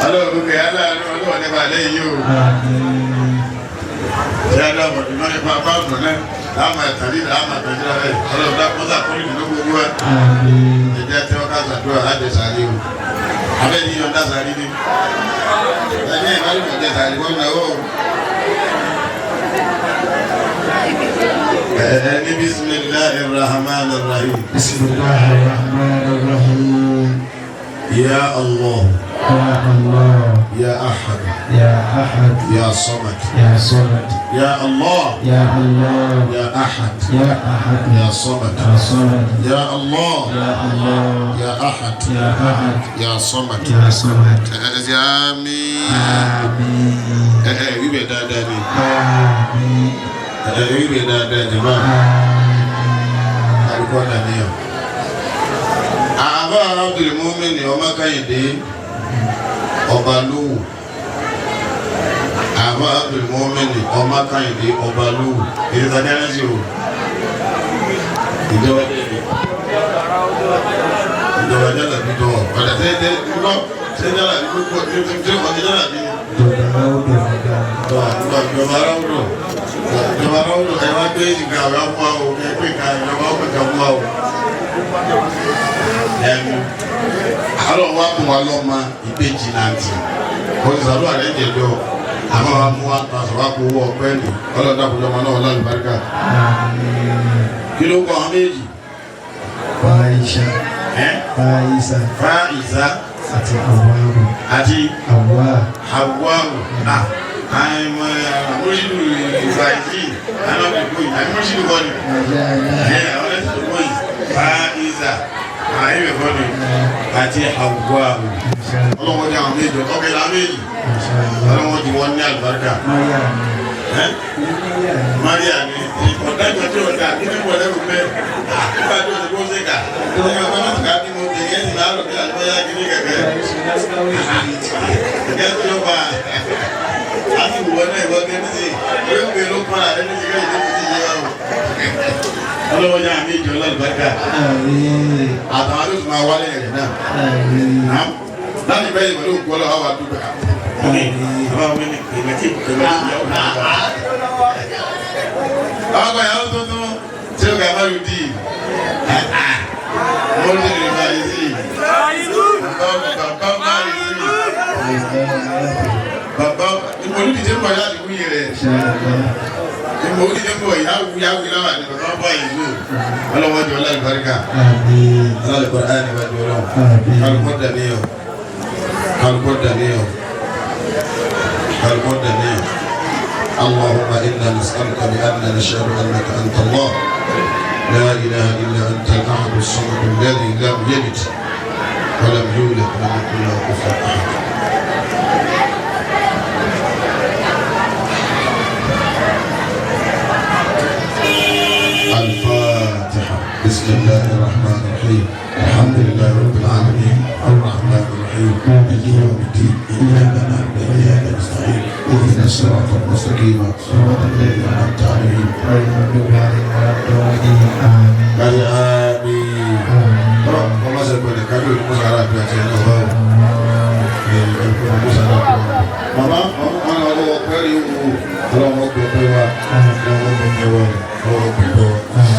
Ọlọ́run kò aláàánú ọlọ́run nípa àlẹ́ yìí o. Ṣé adáwọ̀ ní nípa báwọn náà láàmà ẹ̀tàrí láàmà ẹ̀tàrí lára ẹ̀ ọlọ́run dákọ́sà kórìí nínú gbogbo wa. Ẹ̀jẹ̀ tí wọ́n ká sàdúrà láti sàrí o. Abẹ́ni yọ̀ǹda sàrí ni. Ẹni ìbálòpọ̀ jẹ sàrí wọ́n náà ó. Ẹni bismillahir rahmanir rahim. Bismillahir rahmanir rahim. Ya Allah. Ya Allah. Ya Ahad. Ya Ahad. Ya Samad. Ya Samad. Ya Allah. Ya Allah. Ya Ahad. Ya Ahad. Ya Samad. Ya Samad. Ya Allah. Ya Allah. Ya Ahad. Ya Ahad. Ya Samad. Ya Samad. Àmín. Àmín. Ẹ wíwẹ̀ dáadáa ni. Àmín. Ẹ wíwẹ̀ dáadáa jàmá. Àmín. Àdúgbò dàníyàn. Àbá Abdul Mumin ọmọ Káyìndé ọba lówù. Àbá Abdul Mumin ọmọ Káyìndé ọba lówù. Èyí tàbí ẹni o. Ìjọba jẹ́ ìjọba jẹ́ àbí tọ́ ọ̀dà tẹ́ ńlọ ṣé jẹ́ àbí gbogbo tí wọ́n ti jẹ́ àbí. Ìjọba aráwùdọ̀ ìjọba aráwùdọ̀ ẹ wá gbé ìgbà àwọn fún wa o ẹ gbé ìka ìjọba ó pèkà fún wa o. Ẹnu àlọ́ wa mú wa lọ́mọ ìbejì nàǹtì olùsàlù àrẹ jẹjọ àmọ́ wa mú wa ta sọ̀rọ̀ àpò owó ọpẹ́ nì ọlọ́dà kò jọmọ náà lálùbáríkà. Kí ló kọ́ àwọn méjì? Fáìsà. Fáìsà. Fáìsà. Àti Àwárò. Àti Àwá. Àwárò. Àìmọ̀ àmúṣìlú ìfàìsì àmọ́ àmúṣìlú kọ́ ni. Ẹ àwọn ẹ̀sìn tó kọ́ yìí. Fáìsà. Àìmọ̀ kọ́ ni. Àti Àwárò. Ọlọ́wọ́ di àwọn méjì ọkẹ́ la méjì. Ọlọ́wọ́ di wọ́n ní àlùbáríkà. Maria ni. Ọ̀dájọ́ tí ọ̀dà kí ni wọlé rò pé nígbà tí o ti kó ṣe kà. Ọ̀gá bá ti ká bí mo bẹ̀ yẹn sì máa rò bí àlùbọ́yá kiri kẹ̀kẹ́. Kẹ̀kẹ́ tó ló bá a ti wọ náà ìwọ kẹ́ nísì yóò gbé ló kọ́ àrẹ nísì kẹ́ ìdí ti yé wa o. Ọlọ́wọ́ yà mí ìjọ lálùbáríkà. Àtàwọn àdókòtò máa wálé rẹ̀ náà. Láti bẹ́ẹ̀ ìwé ló gbọ́ lọ́wọ́ wa dúpẹ́. Ọkọ̀ ìyàwó tuntun tí ó ga mẹ́rin dì í. Mo lè rìn báyìí sí. Bàbá báyìí sí. Bàbá ìmọ̀lúdìjẹ́ ń bọ̀ láti wúyè rẹ̀. Ìmọ̀lúdìjẹ́ ń bọ̀ ìyáwó yáwó láwà ní bàbá báyìí sí. Ọlọ́wọ́ jọ lálùbáríkà. Alálùbáríkà ni wàá jọ lọ́wọ́. Kálukọ́ dàníyàn. Kálukọ́ dàníyàn. Kálukọ́ dàníyàn. اللهم إنا نسألك بأن نشهد أنك أنت الله لا إله إلا أنت الأحد الصمد الذي لم يلد ولم يولد ولم يكن له كفوا أحد. الفاتحة. بسم الله الرحمن الرحيم. الحمد لله رب العالمين الرحمن مالك يوم الدين إياك نعبد وإياك نستعين اهدنا الصراط المستقيم صراط الذين أنعمت عليهم غير المغضوب عليهم.